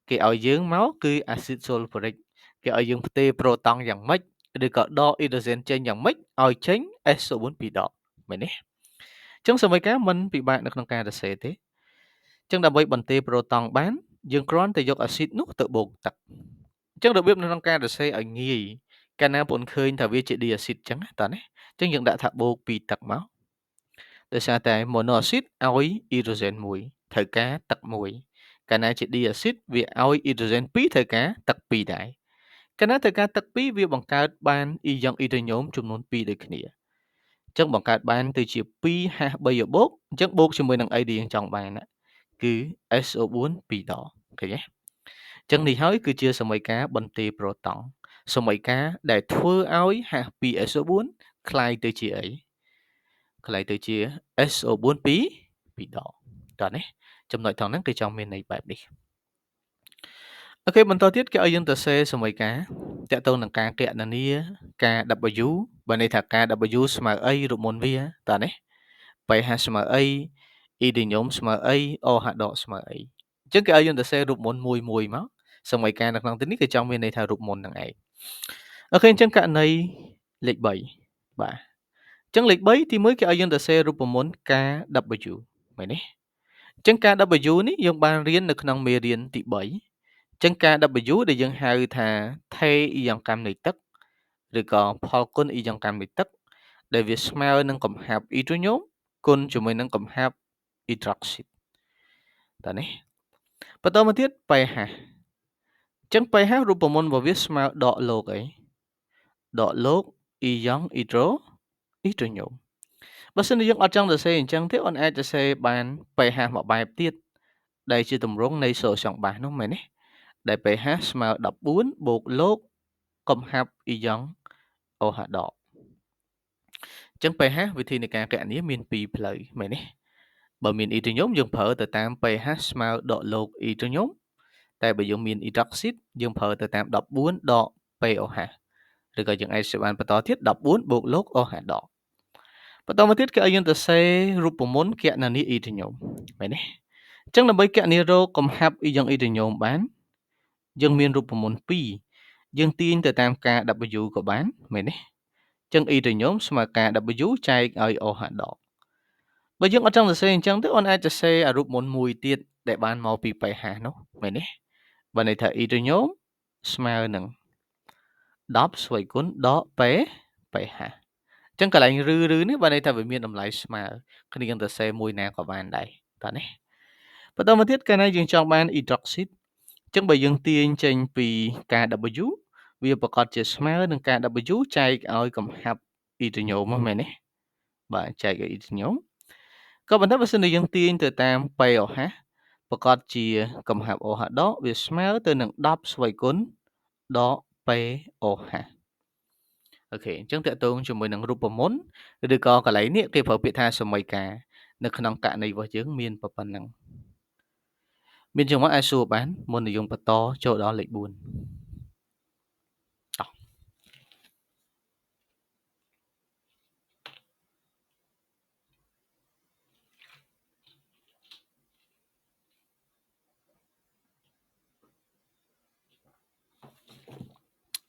គេឲ្យយើងមកគឺអាស៊ីតស៊ុលហ្វូរិកគេឲ្យយើងផ្ទេរប្រូតង់យ៉ាងម៉េចឬក៏ដកអ៊ីដ្រូសែនចេញយ៉ាងម៉េចឲ្យចេញ SO4 2ដកមែនទេអញ្ចឹងសមីការមិនពិបាកនៅក្នុងការសរសេរទេអញ្ចឹងដើម្បីបន្ទាយប្រូតង់បានយើងគ្រាន់តែយកអាស៊ីតនោះទៅបូកទឹកអញ្ចឹងរបៀបនៅក្នុងការសរសេរឲ្យងាយកាលណាបងឃើញថាវាជាឌីអាស៊ីតអញ្ចឹងតើណាអញ្ចឹងយើងដាក់ថាបូក2ទឹកមកដោយសារតែម៉ូណូអាស៊ីតឲ្យអ៊ីដ្រូសែន1ត្រូវការទឹក1កាលណាជាឌីអាស៊ីតវាឲ្យអ៊ីដ្រូសែន2ត្រូវការទឹក2ដែរកាលណាត្រូវការទឹក2វាបង្កើតបានអ៊ីយ៉ុងអ៊ីដ្រូញ៉ូមចំនួន2ដូចគ្នាអញ្ចឹងបង្កើតបានទៅជា 2H3 បូកអញ្ចឹងបូកជាមួយនឹងអីដែលយើងចង់បានគឺ SO4 2ដងឃើញទេអញ្ចឹងនេះហើយគឺជាសមីការបន្ទាយប្រូតង់សមីការដែលធ្វើឲ្យ H2SO4 ក្លាយទៅជាអីក្លាយទៅជា SO4 2ដងតោះនេះចំណុចថងហ្នឹងគេចង់មានន័យបែបនេះអូខេបន្តទៀតគេឲ្យយើងទៅសេសមីការតាក់ទងនឹងការគណនាការ W បើន័យថាការ W ស្មើអីរូបមន្តវាតើនេះ pH ស្មើអីអ៊ីឌីញ៉ូមស្មើអី OH ដកស្មើអីអញ្ចឹងគេឲ្យយើងទៅសេរូបមន្តមួយមួយមកសមីការនៅក្នុងទីនេះគេចង់មានន័យថារូបមន្តហ្នឹងឯងអូខេអញ្ចឹងករណីលេខ3បាទអញ្ចឹងលេខ3ទី1គេឲ្យយើងទៅសេរូបមន្ត KW មែនទេអញ្ចឹង KW នេះយើងបានរៀននៅក្នុងមេរៀនទី3អញ្ចឹង KW ដែលយើងហៅថាថេអ៊ីយ៉ង់កម្មនៃទឹកឬក៏ផលគុណអ៊ីយ៉ង់កម្មនៃទឹកដែលវាស្មើនឹងកំហាប់អ៊ីដ្រូញ៉ូមគុណជាមួយនឹងកំហាប់អ៊ីដ្រុកស៊ីតតើនេះបន្តមកទៀត pH អញ្ចឹង pH រូបមន្តរបស់វាស្មើដកលោកអីដកលោកអ៊ីយ៉ង់អ៊ីដ្រូញ៉ូមបើសិនជាយើងអត់ចង់សរសេរអញ្ចឹងទេអូនអាចសរសេរបាន pH មួយបែបទៀតដែលជាទម្រង់នៃសូស្យុងបាសនោះមែនទេដែល pH ស្មើ14បូកលោកកំហាប់អ៊ីយ៉ង់ OH ដកអញ្ចឹង pH វិធីនៃការគណនាមាន2ផ្លូវមែនទេបើមានអ៊ីដ្រូញ៉ូមយើងប្រើទៅតាម pH ស្មើដកលោកអ៊ីដ្រូញ៉ូមតែបើយើងមានអ៊ីដ្រុកស៊ីតយើងប្រើទៅតាម14ដក pOH ឬក៏យើងអាចសេបានបន្តទៀត14បូកលោក OH ដកបន្តមកទៀតគេឲ្យយើងទៅសេរូបមន្តគណនាអ៊ីដ្រូញ៉ូមមែនទេអញ្ចឹងដើម្បីគណនារកកំហាប់អ៊ីយ៉ុងអ៊ីដ្រូញ៉ូមបានយើងមានរូបមន្ត2យើងទាញទៅតាម KW ក៏បានមែនទេអញ្ចឹងអ៊ីដ្រូញ៉ូមស្មើ KW ចែកឲ្យ OH ដកបើយើងអត់ចង់សរសេរអញ្ចឹងទេអូនអាចសរសេរអារូបមន្តមួយទៀតដែលបានមកពី pH នោះមែនទេបើន័យថាអ៊ីដ្រូញ៉ូមស្មើនឹង10ស្វ័យគុណដក pH អញ្ចឹងកន្លែងឬនេះបើន័យថាវាមានតម្លៃស្មើគ្នាយើងទៅសេមួយណាក៏បានដែរតើនេះបន្តមកទៀតកាលណាយើងចង់បានអ៊ីដ្រុកស៊ីតអញ្ចឹងបើយើងទាញចេញពី KW វាប្រកាសជាស្មើនឹង KW ចែកឲ្យកំហាប់អ៊ីដ្រូញ៉ូមមែនទេបាទចែកឲ្យអ៊ីដ្រូញ៉ូមក៏ប៉ុន្តែបើសិនជាយើងទាញទៅតាម pOH ប្រកាសជាកំហាប់ OH ដកវាស្មើទៅនឹង10ស្វ័យគុណដក pOH អូខេអញ្ចឹងតកតងជាមួយនឹងរូបមន្តឬក៏កន្លែងនេះគេប្រើពាក្យថាសមីការនៅក្នុងករណីរបស់យើងមានប៉ុណ្ណឹងមានចង្វាក់អាចសួរបានមុននឹងយើងបន្តចូលដល់លេខ4តោះ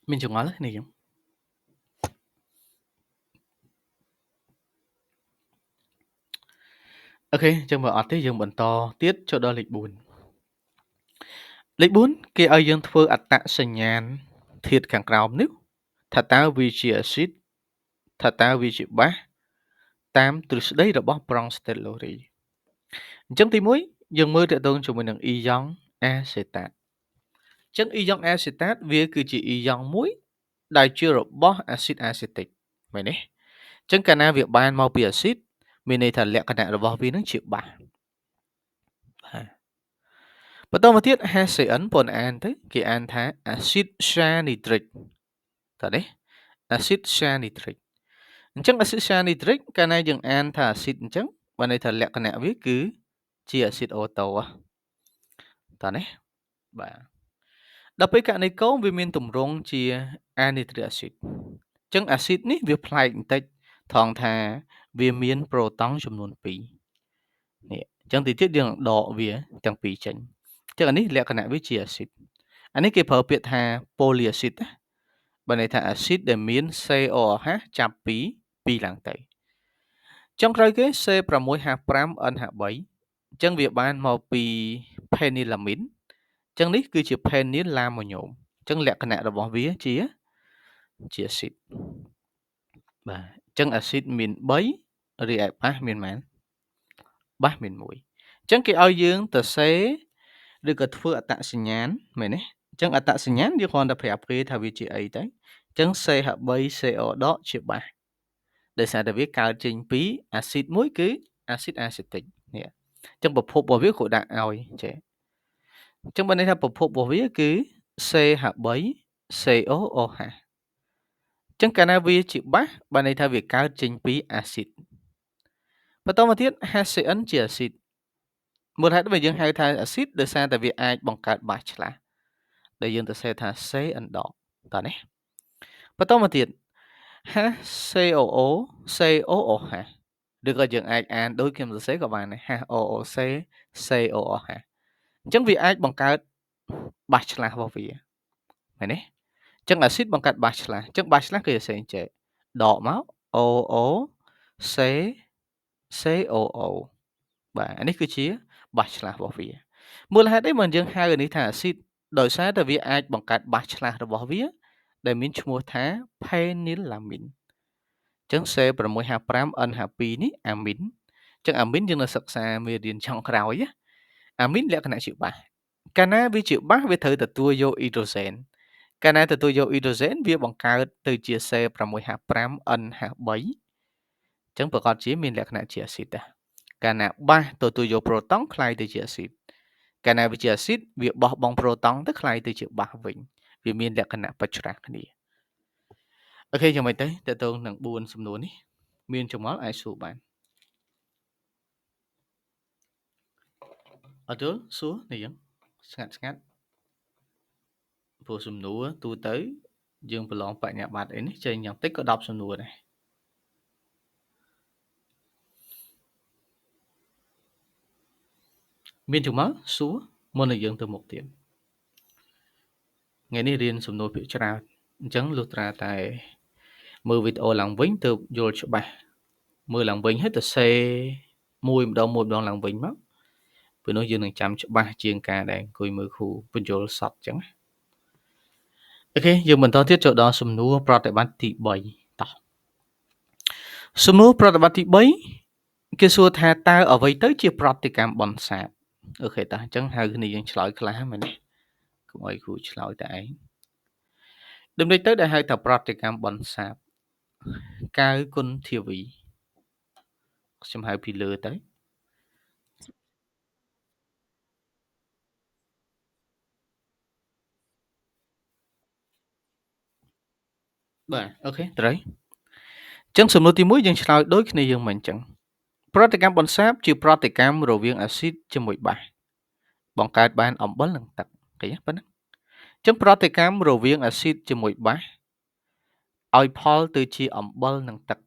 មានចង្អល់នេះខ្ញុំ OK អញ្ចឹងបើអត់ទេយើងបន្តទៀតចូលដល់លេខ4លេខ4គេឲ្យយើងធ្វើអត្តសញ្ញាណធាតុខាងក្រោមនេះថាតើវាជាអាស៊ីតថាតើវាជាបាសតាមទ្រឹស្ដីរបស់ Bronsted-Lowry អញ្ចឹងទី1យើងមើលទាក់ទងជាមួយនឹងអ៊ីយ៉ង់អាសេតាតអញ្ចឹងអ៊ីយ៉ង់អាសេតាតវាគឺជាអ៊ីយ៉ង់មួយដែលជារបស់អាស៊ីតអាសេទិកមែនទេអញ្ចឹងកាលណាវាបានមកពីអាស៊ីតមានន័យថាលក្ខណៈរបស់វានឹងជាបាសបាទបន្តមកទៀត HCN បងអានទៅគេអានថាអាស៊ីតសានីត្រិកតើនេះអាស៊ីតសានីត្រិកអញ្ចឹងអាស៊ីតសានីត្រិកកាលណាយើងអានថាអាស៊ីតអញ្ចឹងបានន័យថាលក្ខណៈវាគឺជាអាស៊ីតអូតូតើនេះបាទដល់ពេលករណីកូមវាមានទម្រង់ជាអានីត្រិកអាស៊ីតអញ្ចឹងអាស៊ីតនេះវាប្លែកបន្តិចថងថាវាមានប្រូតង់ចំនួន2នេះអញ្ចឹងទីទៀតយើងដកវាទាំងពីរចេញអញ្ចឹងអានេះលក្ខណៈវាជាអាស៊ីតអានេះគេប្រើពាក្យថាប៉ូលីអាស៊ីតណាបើន័យថាអាស៊ីតដែលមាន COOH ចាប់ពី2ឡើងទៅចុងក្រោយគេ C6H5NH3 អញ្ចឹងវាបានមកពីភេនីឡាមីនអញ្ចឹងនេះគឺជាភេនីឡាម៉ូញូមអញ្ចឹងលក្ខណៈរបស់វាជាអាស៊ីតបាទអញ្ចឹងអាស៊ីតមាន3រីឯបាសមានប៉ុន្មានបាសមាន1អញ្ចឹងគេឲ្យយើងទៅសេឬក៏ធ្វើអត្តសញ្ញាណមែនទេអញ្ចឹងអត្តសញ្ញាណយើងគ្រាន់តែប្រាប់គេថាវាជាអីទៅអញ្ចឹង CH3CO ដកជាបាសដោយសារតែវាកើតចេញពីអាស៊ីតមួយគឺអាស៊ីតអាសេទិកនេះអញ្ចឹងប្រភពរបស់វាក៏ដាក់ឲ្យចេះអញ្ចឹងបើន័យថាប្រភពរបស់វាគឺ CH3COOH អញ្ចឹងកាលណាវាជាបាសបានន័យថាវាកើតចេញពីអាស៊ីតបន្តមកទៀត HCN ជាអាស៊ីតមូលហេតុដែលយើងហៅថាអាស៊ីតដោយសារតែវាអាចបង្កើតបាសឆ្លាស់ដែលយើងទៅសេថា CN ដកតើនេះបន្តមកទៀត HCOO COOH ឬក៏យើងអាចអានដូចខ្ញុំសរសេរក៏បានដែរ HOOC COOH អញ្ចឹងវាអាចបង្កើតបាសឆ្លាស់របស់វាមែនទេអញ្ចឹងអាស៊ីតបង្កើតបាសឆ្លាស់អញ្ចឹងបាសឆ្លាស់គេសរសេរចេះដកមក OO C COO បាទអានេះគឺជាបាសឆ្លាស់របស់វាមូលហេតុអីបានយើងហៅអានេះថាអាស៊ីតដោយសារតែវាអាចបង្កើតបាសឆ្លាស់របស់វាដែលមានឈ្មោះថាភេនីឡាមីនអញ្ចឹង C6H5NH2 នេះអាមីនអញ្ចឹងអាមីនយើងនឹងសិក្សាមេរៀនចុងក្រោយណាអាមីនលក្ខណៈជាបាសកាលណាវាជាបាសវាត្រូវទទួលយកអ៊ីដ្រូសែនកាលណាទទួលយកអ៊ីដ្រូសែនវាបង្កើតទៅជា C6H5NH3 អញ្ចឹងប្រកាសជាមានលក្ខណៈជាអាស៊ីតដែរកាលណាបាសទទួលយកប្រូតង់ក្លាយទៅជាអាស៊ីតកាលណាវាជាអាស៊ីតវាបោះបង់ប្រូតង់ទៅក្លាយទៅជាបាសវិញវាមានលក្ខណៈបច្ច្រាស់គ្នាអូខេយ៉ាងម៉េចទៅតើតើនឹង4សំណួរនេះមានចម្ងល់អាចសួរបានអត់យល់សួរនេះយ៉ាងស្ងាត់ស្ងាត់ព្រោះសំណួរទូទៅយើងប្រឡងបញ្ញាបត្រអីនេះចេញយ៉ាងតិចក៏10សំណួរដែរមានចម្ងល់សួរមុននឹងយើងទៅមុខទៀតថ្ងៃនេះរៀនសំណួរភាគច្រើនអញ្ចឹងលុះត្រាតែមើលវីដេអូឡើងវិញទើបយល់ច្បាស់មើលឡើងវិញហើយទៅសេមួយម្ដងមួយម្ដងឡើងវិញមកពេលនោះយើងនឹងចាំច្បាស់ជាងការដែលអង្គុយមើលគ្រូបញ្យល់សតអញ្ចឹងអូខេយើងបន្តទៀតចូលដល់សំណួរប្រតិបត្តិទី3តោះសំណួរប្រតិបត្តិទី3គេសួរថាតើអ្វីទៅជាប្រតិកម្មបន្សាបអូខេតោះអញ្ចឹងហៅគ្នាយើងឆ្លើយខ្លះមែនទេកុំឲ្យគ្រូឆ្លើយតែឯងដំណេកទៅដែលហៅថាប្រតិកម្មបន្សាបកៅគុណធាវីខ្ញុំហៅពីលើទៅបាទអូខេត្រូវអញ្ចឹងសំណួរទី1យើងឆ្លើយដូចគ្នាយើងមិនអញ្ចឹងប្រតិកម្មបន្សាបជាប្រតិកម្មរវាងអាស៊ីតជាមួយបាសបង្កើតបានអំបិលនិងទឹកឃើញទេប៉ុណ្ណាអញ្ចឹងប្រតិកម្មរវាងអាស៊ីតជាមួយបាសឲ្យផលទៅជាអំបិលនិងទឹក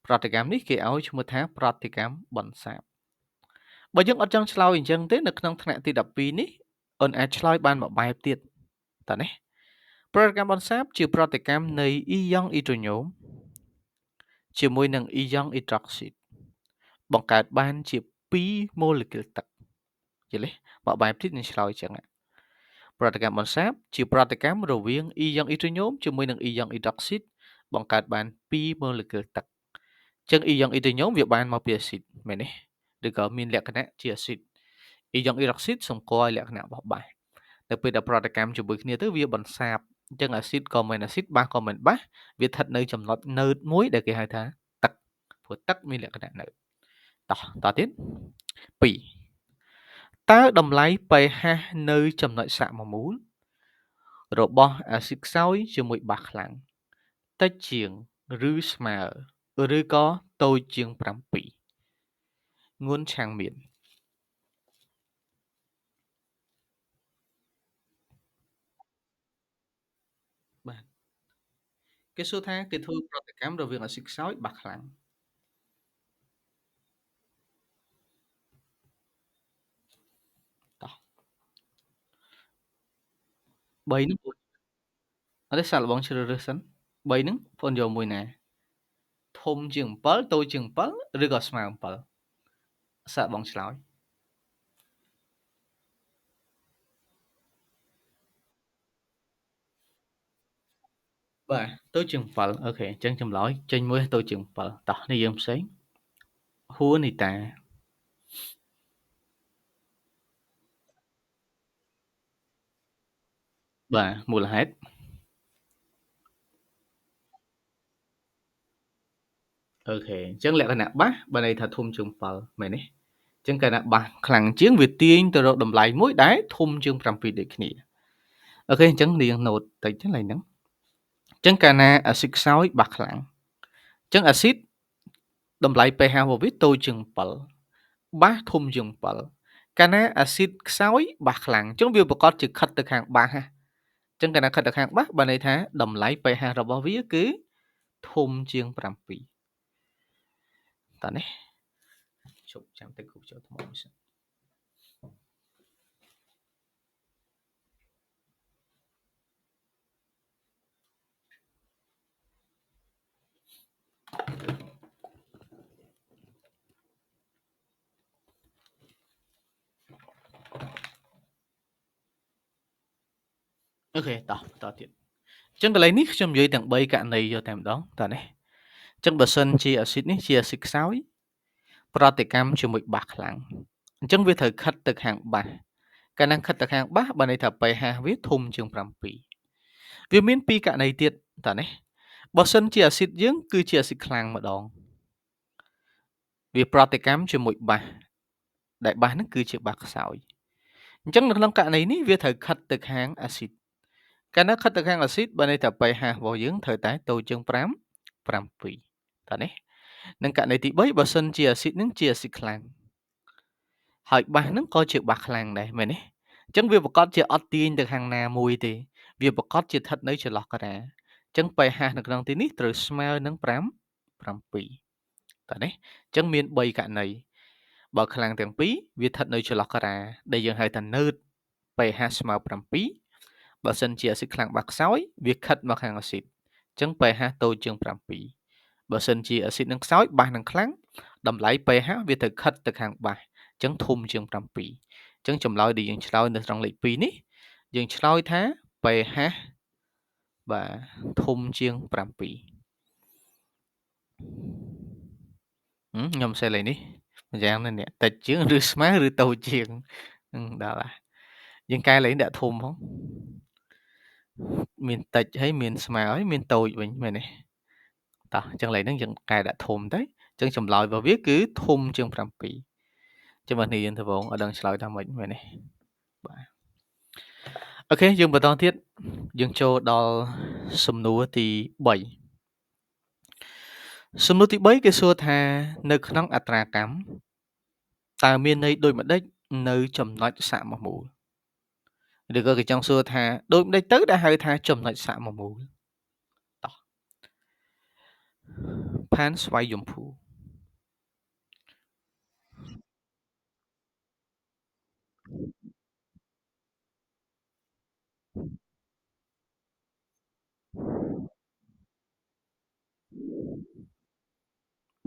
ប្រតិកម្មនេះគេឲ្យឈ្មោះថាប្រតិកម្មបន្សាបបើយើងអត់ចង់ឆ្លើយអញ្ចឹងទេនៅក្នុងថ្នាក់ទី12នេះអូនអាចឆ្លើយបានមួយបែបទៀតតើនេះប្រតិកម្មបន្សាបជាប្រតិកម្មនៃអ៊ីយ៉ង់អ៊ីដ្រូញូមជាមួយនឹងអ៊ីយ៉ង់អ៊ីដ្រុកស៊ីត បង្កើតបានជា2ម៉ូលេគុលទឹកយល់ទេមកបែបទៀតនឹងឆ្លើយចឹងប្រតិកម្មបន្សាបជាប្រតិកម្មរវាងអ៊ីយ៉ុងអ៊ីដ្រូញ៉ូមជាមួយនឹងអ៊ីយ៉ុងអ៊ីដ្រុកស៊ីតបង្កើតបាន2ម៉ូលេគុលទឹកចឹងអ៊ីយ៉ុងអ៊ីដ្រូញ៉ូមវាបានមកពីអាស៊ីតមែនទេឬក៏មានលក្ខណៈជាអាស៊ីតអ៊ីយ៉ុងអ៊ីដ្រុកស៊ីតសម្គាល់លក្ខណៈរបស់បាសនៅពេលដែលប្រតិកម្មជាមួយគ្នាទៅវាបន្សាបអញ្ចឹងអាស៊ីតក៏មិនអាស៊ីតបាសក៏មិនបាសវាស្ថិតនៅចំណុចណឺតមួយដែលគេហៅថាទឹកព្រោះទឹកមានលក្ខណៈណឺតតោះតទៀត2តើតម្លៃ pH នៅចំណុចសមមូលរបស់អាស៊ីតខ្សោយជាមួយបាសខ្លាំងតិចជាងឬស្មើឬក៏តូចជាង7ងួនឆាងមានបាទគេសួរថាគេធ្វើប្រតិកម្មរវាងអាស៊ីតខ្សោយបាសខ្លាំងតោះ3ហ្នឹងអត់ទេសាកល្បងជ្រើសរើសសិន3ហ្នឹងបងយកមួយណាធំជាង7តូចជាង7ឬក៏ស្មើ7សាកបងឆ្លើយបាទតូចជាង7អូខេអញ្ចឹងចម្លើយចេញមួយតូចជាង7តោះនេះយើងផ្សេងហួនីតាបាទមូលហេតុអូខេអញ្ចឹងលក្ខណៈបាសបើន័យថាធំជាង7មែនទេអញ្ចឹងកាលណាបាសខ្លាំងជាងវាទាញទៅរកតម្លៃមួយដែលធំជាង7ដូចគ្នាអូខេអញ្ចឹងនាងណូតតិចហ្នឹងឡើយហ្នឹងអញ្ចឹងកាលណាអាស៊ីតខ្សោយបាសខ្លាំងអញ្ចឹងអាស៊ីតតម្លៃ pH របស់វាតូចជាង7បាសធំជាង7កាលណាអាស៊ីតខ្សោយបាសខ្លាំងអញ្ចឹងវាប្រកាសជាខិតទៅខាងបាសណាអញ្ចឹងកាលណាខិតទៅខាងបាសបើន័យថាតម្លៃ pH របស់វាគឺធំជាង7តើនេះជប់ចាំតិចគូចូលថ្មមួយសិនអូខេតោះបន្តទៀតអញ្ចឹងកន្លែងនេះខ្ញុំនិយាយទាំង3ករណីយកតែម្ដងតើនេះអញ្ចឹងបើសិនជាអាស៊ីតនេះជាអាស៊ីតខ្សោយប្រតិកម្មជាមួយបាសខ្លាំងអញ្ចឹងវាត្រូវខិតទៅខាងបាសកាលណាខិតទៅខាងបាសបើន័យថា pH វាធំជាង7វាមាន2ករណីទៀតតើនេះបើសិនជាអាស៊ីតយើងគឺជាអាស៊ីតខ្លាំងម្ដងវាប្រតិកម្មជាមួយបាសដែលបាសហ្នឹងគឺជាបាសខ្សោយអញ្ចឹងនៅក្នុងករណីនេះវាត្រូវខិតទៅខាងអាស៊ីតកាលណាខិតទៅខាងអាស៊ីតបើន័យថា pH របស់យើងត្រូវតែតូចជាង5 7តើនេះនឹងករណីទី3បើសិនជាអាស៊ីតនឹងជាអាស៊ីតខ្លាំងហើយបាសនឹងក៏ជាបាសខ្លាំងដែរមែនទេអញ្ចឹងវាប្រកាសជាអត់ទាញទៅខាងណាមួយទេវាប្រកាសជាស្ថិតនៅចន្លោះកណ្ដាលអញ្ចឹង pH នៅក្នុងទីនេះត្រូវស្មើនឹង5 7តើនេះអញ្ចឹងមាន3ករណីបើខ្លាំងទាំងពីរវាស្ថិតនៅចន្លោះកណ្ដាលដែលយើងហៅថាណឺត pH ស្មើ7បើសិនជាអាស៊ីតខ្លាំងបាសខ្សោយវាខិតមកខាងអាស៊ីតអញ្ចឹង pH តូចជាង7បើសិនជាអាស៊ីតនឹងខ្សោយបាសនឹងខ្លាំងតម្លៃ pH វាត្រូវខិតទៅខាងបាសអញ្ចឹងធំជាង7អញ្ចឹងចម្លើយដែលយើងឆ្លើយនៅត្រង់លេខ2នេះយើងឆ្លើយថា pH បាទធំជាង7ខ្ញុំសេលេខនេះម្យ៉ាងនេះតិចជាងឬស្មើឬតូចជាងដល់ហើយយើងកែលេខដាក់ធំផងមានតិចហើយមានស្មើហើយមានតូចវិញមែនទេតោះអញ្ចឹងលេខហ្នឹងយើងកែដាក់ធំទៅអញ្ចឹងចម្លើយរបស់វាគឺធំជាង7ចាំមើលនេះយើងទៅបងអត់ដឹងឆ្លើយថាម៉េចមែនទេបាទអូខេយើងបន្តទៀតយើងចូលដល់សំណួរទី3សំណួរទី3គេសួរថានៅក្នុងអត្រាកម្មតើមានន័យដូចម្ដេចនៅចំណុចសមមូលឬក៏គេចង់សួរថាដូចម្ដេចទៅដែលហៅថាចំណុចសមមូលតោះផានស្វ័យយំភូ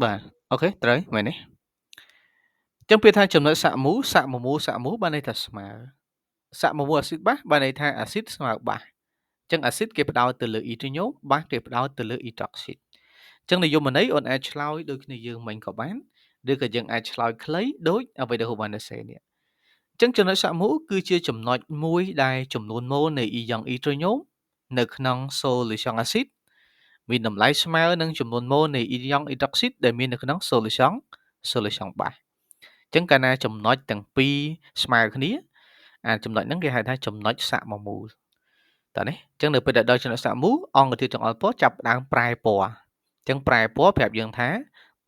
បាទអូខេត្រូវមែនទេ ចឹងពាក្យថាចំណុចសមូលសមមូលសមូលបានន័យថាស្មើសមមូលអាស៊ីតបាសបានន័យថាអាស៊ីតស្មើបាសចឹងអាស៊ីតគេផ្ដោតទៅលើអ៊ីដ្រូញ៉ូបាសគេផ្ដោតទៅលើអ៊ីដ្រុកស៊ីតចឹងនិយមន័យអូនអាចឆ្លើយដូចគ្នាយើងមិញក៏បានឬក៏យើងអាចឆ្លើយខ្លីដូចអ្វីដែលហូបានសេនេះចឹងចំណុចសមូលគឺជាចំណុចមួយដែលចំនួនម៉ូលនៃអ៊ីយ៉ង់អ៊ីដ្រូញ៉ូនៅក្នុង solution អាស៊ីតមានតម្លៃស្មើនឹងចំនួនម៉ូលនៃអ៊ីយ៉ង់អ៊ីដ្រុកស៊ីតដែលមាននៅក្នុង solution បាសចឹងកាលណាចំណុចទាំងពីរស្មើគ្នាអាចំណុចហ្នឹងគេហៅថាចំណុចសមមូលតើនេះចឹងនៅពេលដែលដល់ចំណុចសមមូលអង្គធាតុចង្អុលពណ៌ចាប់ផ្ដើមប្រែពណ៌ចឹងប្រែពណ៌ប្រាប់យើងថា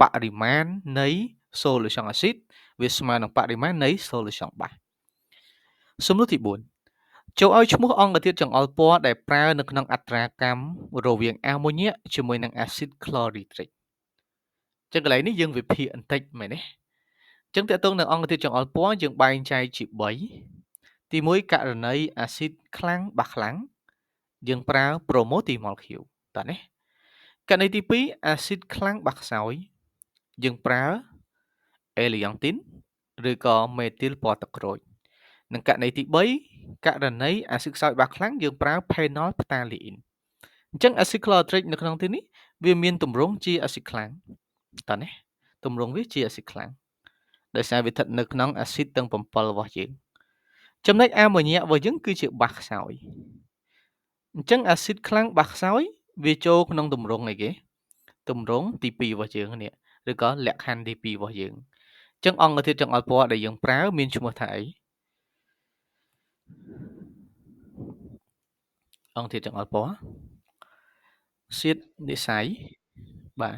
បរិមាណនៃ solution អាស៊ីតវាស្មើនឹងបរិមាណនៃ solution បាសសំណួរទី4ចូលឲ្យឈ្មោះអង្គធាតុចង្អុលពណ៌ដែលប្រើនៅក្នុងអត្រាកម្មរវាងអាម៉ូញ៉ាកជាមួយនឹងអាស៊ីតក្លរីត្រិកចឹងកន្លែងនេះយើងវិភាគបន្តិចមែនទេចឹងតើតើនឹងអង្គធាតុចង្អុលពណ៌យើងបែងចែកជា3ទី1ករណីអាស៊ីតខ្លាំងបាសខ្លាំងយើងប្រើប្រូម៉ូទីម៉ុលខៀវតើនេះករណីទី2អាស៊ីតខ្លាំងបាសខ្សោយយើងប្រើអេលីយ៉ង់ទីនឬក៏មេទីលពណ៌ទឹកក្រូចនិងករណីទី3ករណីអាស៊ីតខ្សោយបាសខ្លាំងយើងប្រើផេណុលផ្តាលីអ៊ីនអញ្ចឹងអាស៊ីតក្លរីត្រិកនៅក្នុងទីនេះវាមានទម្រង់ជាអាស៊ីតខ្លាំងតើនេះទម្រង់វាជាអាស៊ីតខ្លាំងដោយសារវាស្ថិតនៅក្នុងអាស៊ីតទាំង7របស់យើងចំណែកអាម៉ូញ៉ាករបស់យើងគឺជាបាសខ្សោយអញ្ចឹងអាស៊ីតខ្លាំងបាសខ្សោយវាចូលក្នុងទម្រង់អីគេទម្រង់ទី2របស់យើងនេះឬក៏លក្ខខណ្ឌទី2របស់យើងអញ្ចឹងអង្គធាតុចង្អុលពណ៌ដែលយើងប្រើមានឈ្មោះថាអីអង្គធាតុចង្អុលពណ៌ជាតិនិស័យបាទ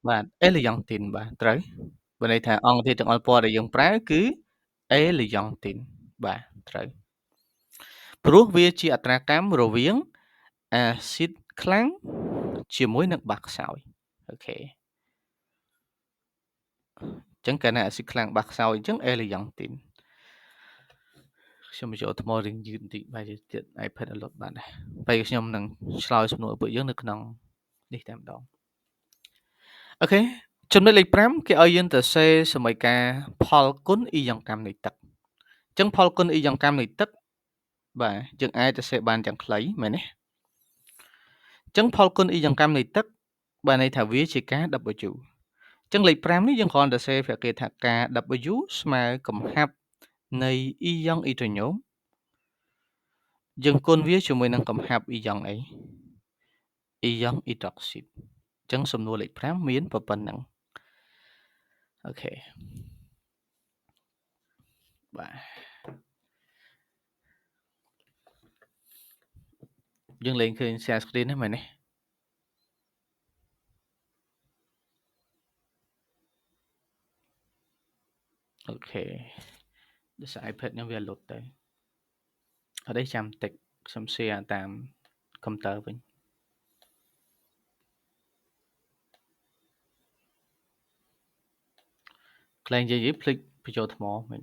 បាទអេលីយ៉ង់ទីនបាទត្រូវបើន័យថាអង្គធាតុចង្អុលពណ៌ដែលយើងប្រើគឺអេលីយ៉ង់ទីនបាទត្រូវព្រោះវាជាអត្រាកម្មរវាងអាស៊ីតខ្លាំងជាមួយនឹងបាសខ្សោយអូខេអញ្ចឹងកាលណាអាស៊ីតខ្លាំងបាសខ្សោយអញ្ចឹងអេលីយ៉ង់ទីនខ្ញុំចូលថ្មរៀងយឺតបន្តិចបែរជាទៀត iPad អត់លុតបានដែរពេលខ្ញុំនឹងឆ្លើយសំណួរពួកយើងនៅក្នុងនេះតែម្ដងអូខេចំណុចលេខ5គេឲ្យយើងទៅសេសមីការផលគុណអ៊ីយ៉ង់កម្មនៃទឹកអញ្ចឹងផលគុណអ៊ីយ៉ង់កម្មនៃទឹកបាទយើងអាចទៅសេបានយ៉ាងខ្លីមែនទេអញ្ចឹងផលគុណអ៊ីយ៉ង់កម្មនៃទឹកបាទន័យថាវាជាការ W អញ្ចឹងលេខ5នេះយើងគ្រាន់តែសេប្រាប់គេថាការ W ស្មើកំហាប់នៃអ៊ីយ៉ង់អ៊ីដ្រូញ៉ូមយើងគុណវាជាមួយនឹងកំហាប់អ៊ីយ៉ង់អីអ៊ីយ៉ង់អ៊ីដ្រុកស៊ីតអញ្ចឹងសំណួរលេខ5មានប៉ុណ្ណឹងអូខេបាទយើងលែងឃើញ share screen ហ្នឹងមែនទេអូខេដោយសារ iPad ខ្ញុំវាលុតទៅអត់ទេចាំតិចខ្ញុំ share តាមកុំព្យូទ័រវិញខ្លែងនិយាយភ្លេចបញ្ចូលថ្មវិញ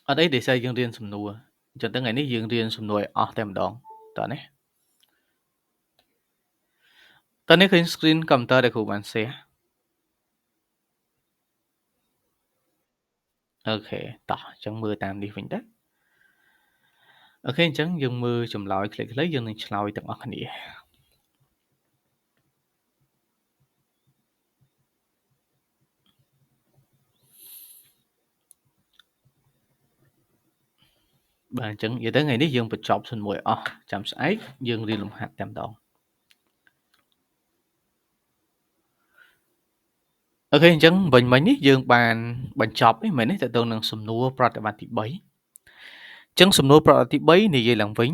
អត់អីដោយសារយើងរៀនសំណួរអញ្ចឹងថ្ងៃនេះយើងរៀនសំណួរឲ្យអស់តែម្ដងតើនេះតើនេះឃើញ screen កុំព្យូទ័រដែលគ្រូបាន share អូខេតោះអញ្ចឹងមើលតាមនេះវិញទៅអូខេអញ្ចឹងយើងមើលចម្លើយខ្លីៗយើងនឹងឆ្លើយទាំងអស់គ្នាបាទអញ្ចឹងនិយាយទៅថ្ងៃនេះយើងបញ្ចប់សំណួរឲ្យអស់ចាំស្អែកយើងរៀនលំហាត់តែម្ដងអូខេអញ្ចឹងវិញមិញនេះយើងបានបញ្ចប់ឯមែនទេតើនឹងសំណួរប្រតិបត្តិទី3អញ្ចឹងសំណួរប្រតិបត្តិទី3និយាយឡើងវិញ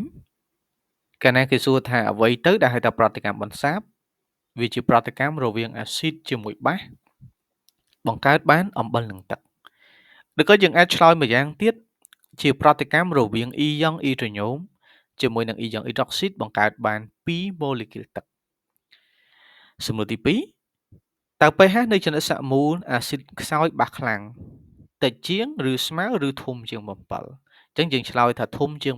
កាលណាគេសួរថាអ្វីទៅដែលហៅថាប្រតិកម្មបន្សាបវាជាប្រតិកម្មរវាងអាស៊ីតជាមួយបាសបង្កើតបានអំបិលនិងទឹកឬក៏យើងអាចឆ្លើយមួយយ៉ាងទៀតជាប្រតិកម្មរវាងអ៊ីយ៉ង់អ៊ីដ្រូញ៉ូមជាមួយនឹងអ៊ីយ៉ង់អ៊ីដ្រុកស៊ីតបង្កើតបាន2ម៉ូលេគុលទឹកសំណួរទី2តើ pH នៃចំណិតសមូលអាស៊ីតខ្សោយបាសខ្លាំងតិចជាងឬស្មើឬធំជាង7អញ្ចឹងយើងឆ្លើយថាធំជាង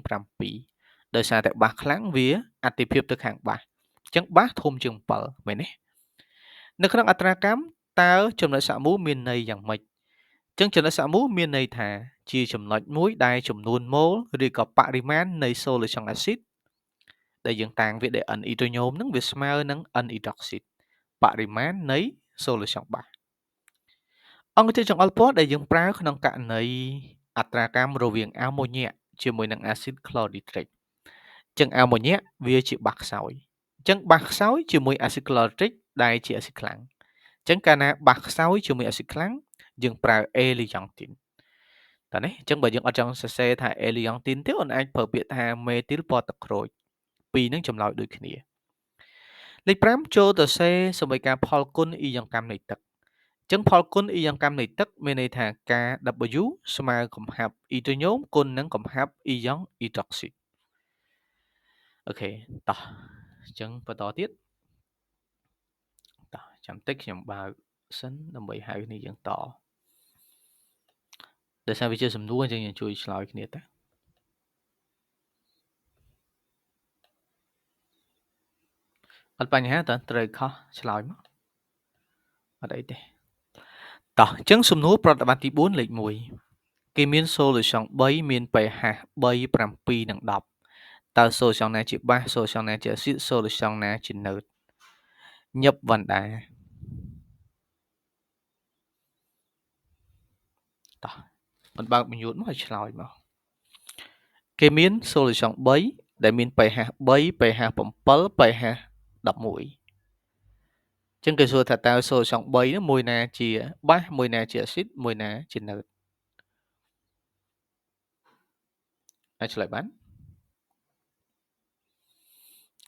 7ដោយសារតែបាសខ្លាំងវាអតិភិបទៅខាងបាស អញ្ចឹងបាសធំជាង7មែនទេនៅក្នុងអត្រាកម្មតើចំណុចសាក់មូលមានន័យយ៉ាងម៉េចអញ្ចឹងចំណុចសាក់មូលមានន័យថាជាចំណុចមួយដែលចំនួនម៉ូលឬក៏បរិមាណនៃ solution acid ដែលយើងតាំងវាដោយ N អ៊ីដ្រូញ៉ូមហ្នឹងវាស្មើនឹង N អ៊ីដ្រូក់ស៊ីតបរិមាណនៃ solution បាសអង្គធាតុចង្អុលពណ៌ដែលយើងប្រើក្នុងករណីអត្រាកម្មរវាងអាម៉ូញ៉ាក់ជាមួយនឹងអាស៊ីតក្លរីត្រិកអញ្ចឹងអាម៉ូញ៉ាក់វាជាបាសខ្សោយអញ្ចឹងបាសខ្សោយជាមួយអាស៊ីតក្លរីត្រិកដែលជាអាស៊ីតខ្លាំងអញ្ចឹងកាលណាបាសខ្សោយជាមួយអាស៊ីតខ្លាំងយើងប្រើអេលីយ៉ង់ទីនតើនេះអញ្ចឹងបើយើងអត់ចង់សរសេរថាអេលីយ៉ង់ទីនទេអូនអាចប្រើពាក្យថាមេទីលពណ៌ទឹកក្រូចពីរនឹងចម្លើយដូចគ្នាលេខ5ចូលទៅសេសមីការផលគុណអ៊ីយ៉ង់កម្មនៃទឹកអញ្ចឹងផលគុណអ៊ីយ៉ង់កម្មនៃទឹកមានន័យថា Kw ស្មើកំហាប់អ៊ីដ្រូញ៉ូមគុណនឹងកំហាប់អ៊ីយ៉ង់អ៊ីដ្រូក់ស៊ីតអូខេតោះអញ្ចឹងបន្តទៀតតោះចាំតិចខ្ញុំបើកសិនដើម្បីហៅគ្នាយើងតដោយសារវាជាសំណួរអញ្ចឹងយើងជួយឆ្លើយគ្នាតាអត់បញ្ហាតើត្រូវខុសឆ្លើយមកអត់អីទេតោះអញ្ចឹងសំណួរប្រតិបត្តិទី4លេខ1គេមាន solution 3មាន pH 3 7និង10តើ solution ណាជាបាស solution ណាជាអាស៊ីត solution ណាជាណឺតញឹបវណ្ដាតោះមិនបើកបញ្ញូតមកឲ្យឆ្លើយមកគេមាន solution 3ដែលមាន pH 3 pH 7 pH 11ចឹងគេសួរថាតើ solution 3នោះមួយណាជាបាសមួយណាជាអាស៊ីតមួយណាជាណឺតអាចឆ្លើយបាន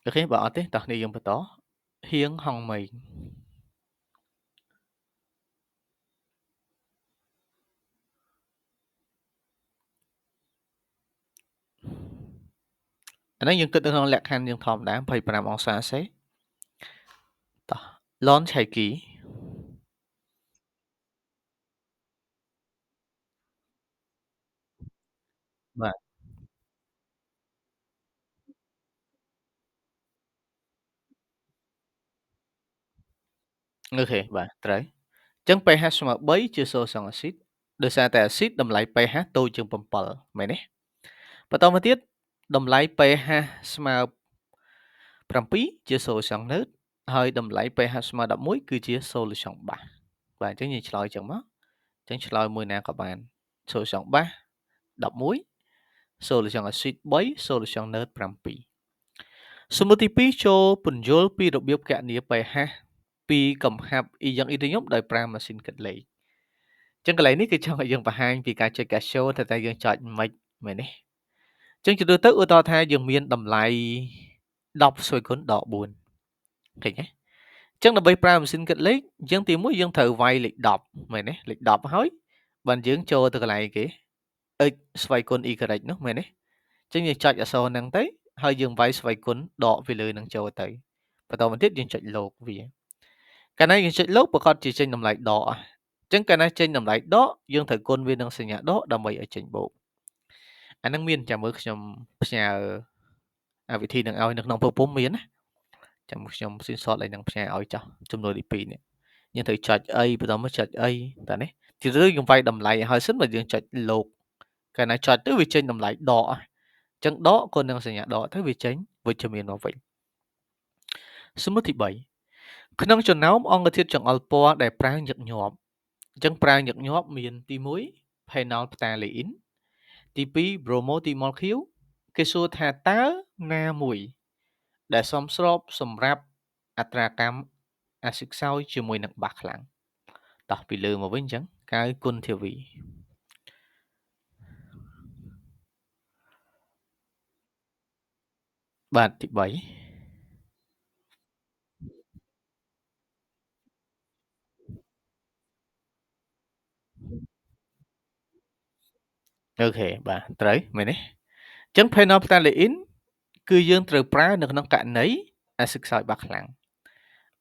អូខេបើអត់ទេតោះនេះយើងបន្តហៀងហងម៉េងអានេះយើងគិតនៅក្នុងលក្ខខណ្ឌយើងធម្មតា25អង្សាសេតោះឡនឆៃគីបាទអូខេបាទត្រូវអញ្ចឹង pH ស្មើ3ជា solution អាស៊ីតដោយសារតែអាស៊ីតតម្លៃ pH តូចជាង7មែនទេបន្តមកទៀតតម្លៃ pH ស្មើ7ជា solution ណឺតហើយតម្លៃ pH ស្មើ11គឺជា solution បាសបាទអញ្ចឹងយើងឆ្លើយចឹងមកអញ្ចឹងឆ្លើយមួយណាក៏បាន solution បាស11 solution acid 3 solution ណឺត7សំណួរទី2ចូលពន្យល់ពីរបៀបគណនា pH ពីកំហាប់អ៊ីយ៉ង់អ៊ីដ្រូញ៉ូមដោយប្រើម៉ាស៊ីនគិតលេខអញ្ចឹងកន្លែងនេះគេចង់ឲ្យយើងបង្ហាញពីការចុច Casio ថាតើយើងចុចមិនមែនទេអញ្ចឹងជឿទៅឧទាហរណ៍ថាយើងមានតម្លៃ10ស្វ័យគុណដក4ឃើញទេអញ្ចឹងដើម្បីប្រើម៉ាស៊ីនគិតលេខយើងទី1យើងត្រូវវាយលេខ10មែនទេលេខ10ហើយបានយើងចូលទៅកន្លែងគេ x ស្វ័យគុណ y នោះមែនទេអញ្ចឹងយើងចុចអក្សរហ្នឹងទៅហើយយើងវាយស្វ័យគុណដកពីលើនឹងចូលទៅបន្តមកទៀតយើងចុចលោកវាកាលណាយើងចុចលោកប្រកាសជាចេញតម្លៃដកអញ្ចឹងកាលណាចេញតម្លៃដកយើងត្រូវគុណវានឹងសញ្ញាដកដើម្បីឲ្យចេញបូកអានឹងមានចាំមើលខ្ញុំផ្ញើអាវិធីនឹងឲ្យនៅក្នុងពពុំមានណាចាំខ្ញុំ screenshot ឲ្យនឹងផ្ញើឲ្យចោះចំនួនទី2នេះយើងត្រូវចុចអីបន្តមកចុចអីតើនេះទីទៅយើងវាយតម្លៃឲ្យសិនបើយើងចុចលោកកាលណាចុចទៅវាចេញតម្លៃដកអញ្ចឹងដកគុណនឹងសញ្ញាដកទៅវាចេញវិជ្ជមានមកវិញសំណួរទី3ក្នុងចំណោមអង្គធាតុចង្អុលពណ៌ដែលប្រើញឹកញាប់អញ្ចឹងប្រើញឹកញាប់មានទី1 phenolphthalein ទី2 bromothymol Q គេសួរថាតើណាមួយដែលសមស្របសម្រាប់អត្រាកម្មអាស៊ីតខ្សោយជាមួយនឹងបាសខ្លាំងតោះពីលើមកវិញអញ្ចឹងកៅគុណធាវីបាទទី3អូខេបាទត្រូវមែនទេអញ្ចឹង phenolphthalein គឺយើងត្រូវប្រើនៅក្នុងករណីអាស៊ីតខ្សោយបាសខ្លាំង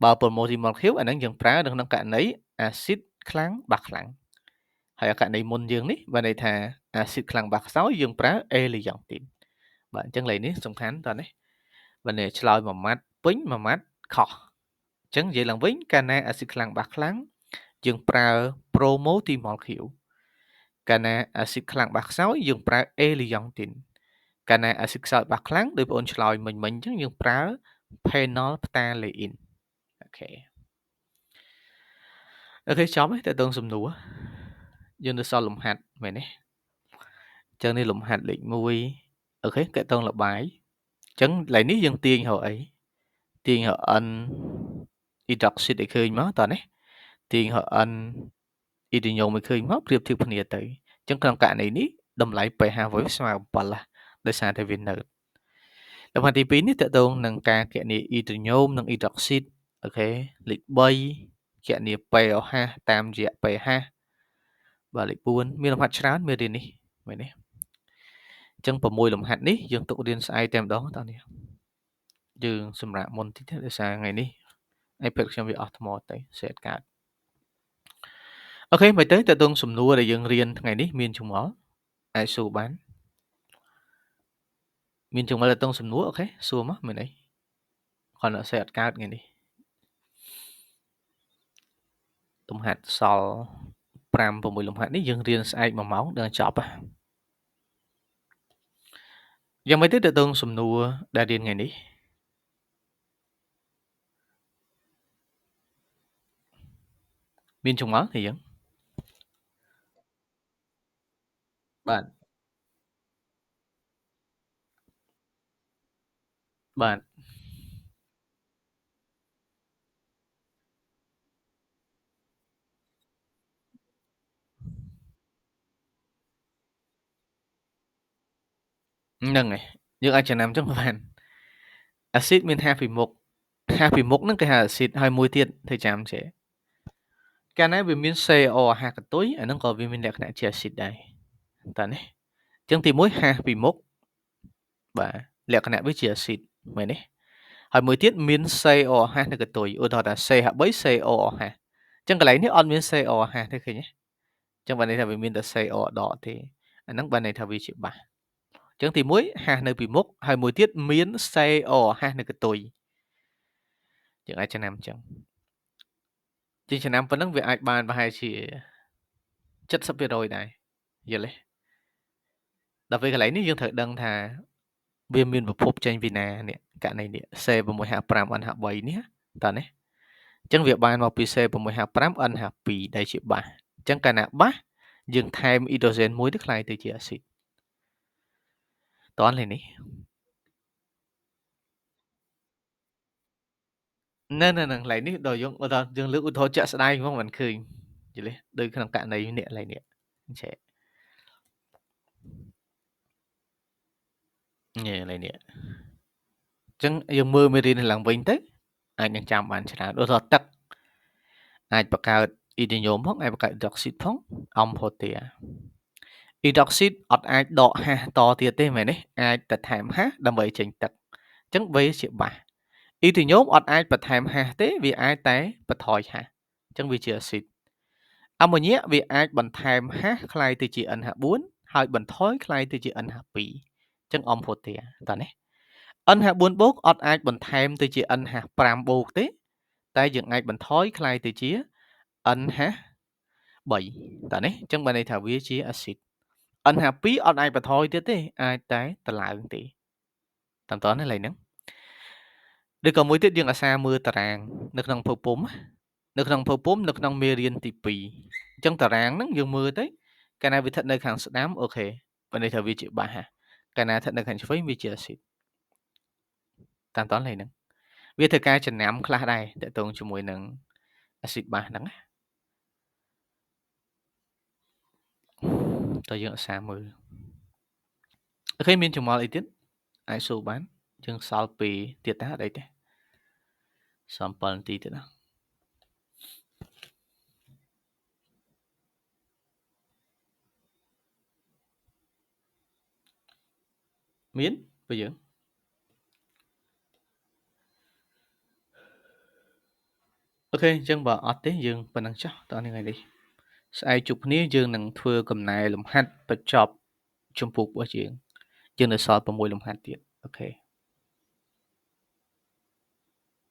បើ bromothymol Q អាហ្នឹងយើងប្រើនៅក្នុងករណីអាស៊ីតខ្លាំងបាសខ្លាំងហើយករណីមុនយើងនេះបានន័យថាអាស៊ីតខ្លាំងបាសខ្សោយយើងប្រើអេលីយ៉ង់ទីនបាទអញ្ចឹងលេខនេះសំខាន់តើនេះបាទនេះឆ្លើយមួយម៉ាត់ ពេញមួយម៉ាត់ខុសអញ្ចឹងនិយាយឡើងវិញកាលណាអាស៊ីតខ្លាំងបាសខ្លាំងយើងប្រើប្រូម៉ូទីម៉ុលខៀវកាលណាអាស៊ីតខ្លាំងបាសខ្សោយយើងប្រើអេលីយ៉ង់ទីនកាលណាអាស៊ីតខ្សោយបាសខ្លាំងដោយបងអូនឆ្លើយមិញអញ្ចឹងយើងប្រើផេណុលផ្តាលេអ៊ីនអូខេអូខេចប់ហើយតើតើសំណួរយើងនៅសល់លំហាត់មែនទេអញ្ចឹងនេះលំហាត់លេខ1អូខេតើតើលបាយអញ្ចឹងកន្លែងនេះយើងទាញរកអីទាញរក N អ៊ីដ្រុកស៊ីតឲ្យឃើញមកតោះនេះទាញរក N អ៊ីឌីញ៉ូមឲ្យឃើញមកប្រៀបធៀបគ្នាទៅអញ្ចឹងក្នុងករណីនេះតម្លៃ pH វាស្មើ7ឡាដោយសារតែវានៅលំហាត់ទី2នេះតកតងនឹងការគណនាអ៊ីដ្រូញ៉ូមនិងអ៊ីដ្រុកស៊ីតអូខេលេខ3គណនា pOH តាមរយៈ pH បាទលេខ4មានលំហាត់ច្រើនមេរៀននេះមែនទេអញ្ចឹង6លំហាត់នេះយើងទុករៀនស្អែកតែម្ដងតោះនេះយើងសម្រាប់មុនតិចដោយសារថ្ងៃនេះ iPad ខ្ញុំវាអស់ថ្មទៅសេតកើតអូខេមកទៅតើតងសំណួរដែលយើងរៀនថ្ងៃនេះមានចម្ងល់អាចសួរបានមានចម្ងល់តើតងសំណួរអូខេសួរមកមានអីគាត់អត់សេអត់កើតថ្ងៃនេះលំហាត់សល់5 6លំហាត់នេះយើងរៀនស្អែក1ម៉ោងដល់ចប់យ៉ាងម៉េចទៅតើតងសំណួរដែលរៀនថ្ងៃនេះមានចម្ងល់ទេយើងបាទបាទហ្នឹងហើយយើងអាចចំណាំចឹងបានអាស៊ីតមានហាពីមុខហាពីមុខហ្នឹងគេហៅអាស៊ីតហើយមួយទៀតធ្វើចាំចេះកាលណាវាមាន COH កតុយអាហ្នឹងក៏វាមានលក្ខណៈជាអាស៊ីតដែរតើនេះអញ្ចឹងទី1ហាពីមុខបាទលក្ខណៈវាជាអាស៊ីតមែនទេហើយមួយទៀតមាន COH នៅកតុយឧទាហរណ៍ថា CH3 COH អញ្ចឹងកន្លែងនេះអត់មាន COH ទេឃើញទេអញ្ចឹងបានន័យថាវាមានតែ CO ដកទេអាហ្នឹងបានន័យថាវាជាបាសអញ្ចឹងទី1ហានៅពីមុខហើយមួយទៀតមាន COH នៅកតុយយើងអាចចំណាំអញ្ចឹងជាចំណាំប៉ុណ្ណឹងវាអាចបានប្រហែលជា70%ដែរយល់ទេដល់ពេលកន្លែងនេះយើងត្រូវដឹងថាវាមានប្រភពចេញពីណានេះករណីនេះ C6H5NH3 នេះតើនេះអញ្ចឹងវាបានមកពី C6H5NH2 ដែលជាបាសអញ្ចឹងកាលណាបាសយើងថែមអ៊ីដ្រូសែនមួយទៅក្លាយទៅជាអាស៊ីតតោះនេះណែណែកន្លែងនេះដល់យើងដល់យើងលើកឧទាហរណ៍ជាក់ស្ដែងហ្មងមិនឃើញយល់ទេដូចក្នុងករណីនេះកន្លែងនេះចេះនេះកន្លែងនេះអញ្ចឹងយើងមើលមេរៀននេះឡើងវិញទៅអាចនឹងចាំបានច្រើនឧទាហរណ៍ទឹកអាចបង្កើតអ៊ីឌីញ៉ូមផងអាចបង្កើតអ៊ីដ្រុកស៊ីតផងអំផូតាអ៊ីដ្រុកស៊ីតអត់អាចដកហាសតទៀតទេមែនទេអាចតែថែមហាសដើម្បីចេញទឹកអញ្ចឹងវាជាបាសអ៊ីឌីញ៉ូមអត់អាចបន្ថែមហាសទេវាអាចតែបន្ថយហាសអញ្ចឹងវាជាអាស៊ីតអាម៉ូញ៉ាវាអាចបន្ថែមហាសក្លាយទៅជា NH4 ហើយបន្ថយក្លាយទៅជា NH2 អញ្ចឹងអំផូតាតើនេះ NH4 បូកអត់អាចបន្ថែមទៅជា NH5 បូកទេតែយើងអាចបន្ថយក្លាយទៅជា NH3 តើនេះអញ្ចឹងបានន័យថាវាជាអាស៊ីត NH2 អត់អាចបន្ថយទៀតទេអាចតែតម្លើងទេតាមតនេះឡើយហ្នឹងឬក៏មួយទៀតយើងអាសាមើលតារាងនៅក្នុងភពពុំនៅក្នុងភពពុំនៅក្នុងមេរៀនទី2អញ្ចឹងតារាងហ្នឹងយើងមើលទៅកាលណាវាស្ថិតនៅខាងស្ដាំអូខេបានន័យថាវាជាបាសកាលណាស្ថិតនៅខាងឆ្វេងវាជាអាស៊ីតតាមតនេះហ្នឹងវាធ្វើការចំណាំខ្លះដែរតកតងជាមួយនឹងអាស៊ីតបាសហ្នឹងណាតើយើងអាសាមើលអូខេមានចម្ងល់អីទៀតអាចសួរបានយើងសល់ពីទៀតតាអីទេសល់7នាទីទៀតណាមានបើយើងអូខេអញ្ចឹងបើអត់ទេយើងប៉ុណ្្នឹងចុះតោះនេះថ្ងៃនេះស្អែកជួបគ្នាយើងនឹងធ្វើកំណែលំហាត់បញ្ចប់ជំពូករបស់យើងយើងនៅសល់6លំហាត់ទៀតអូខេ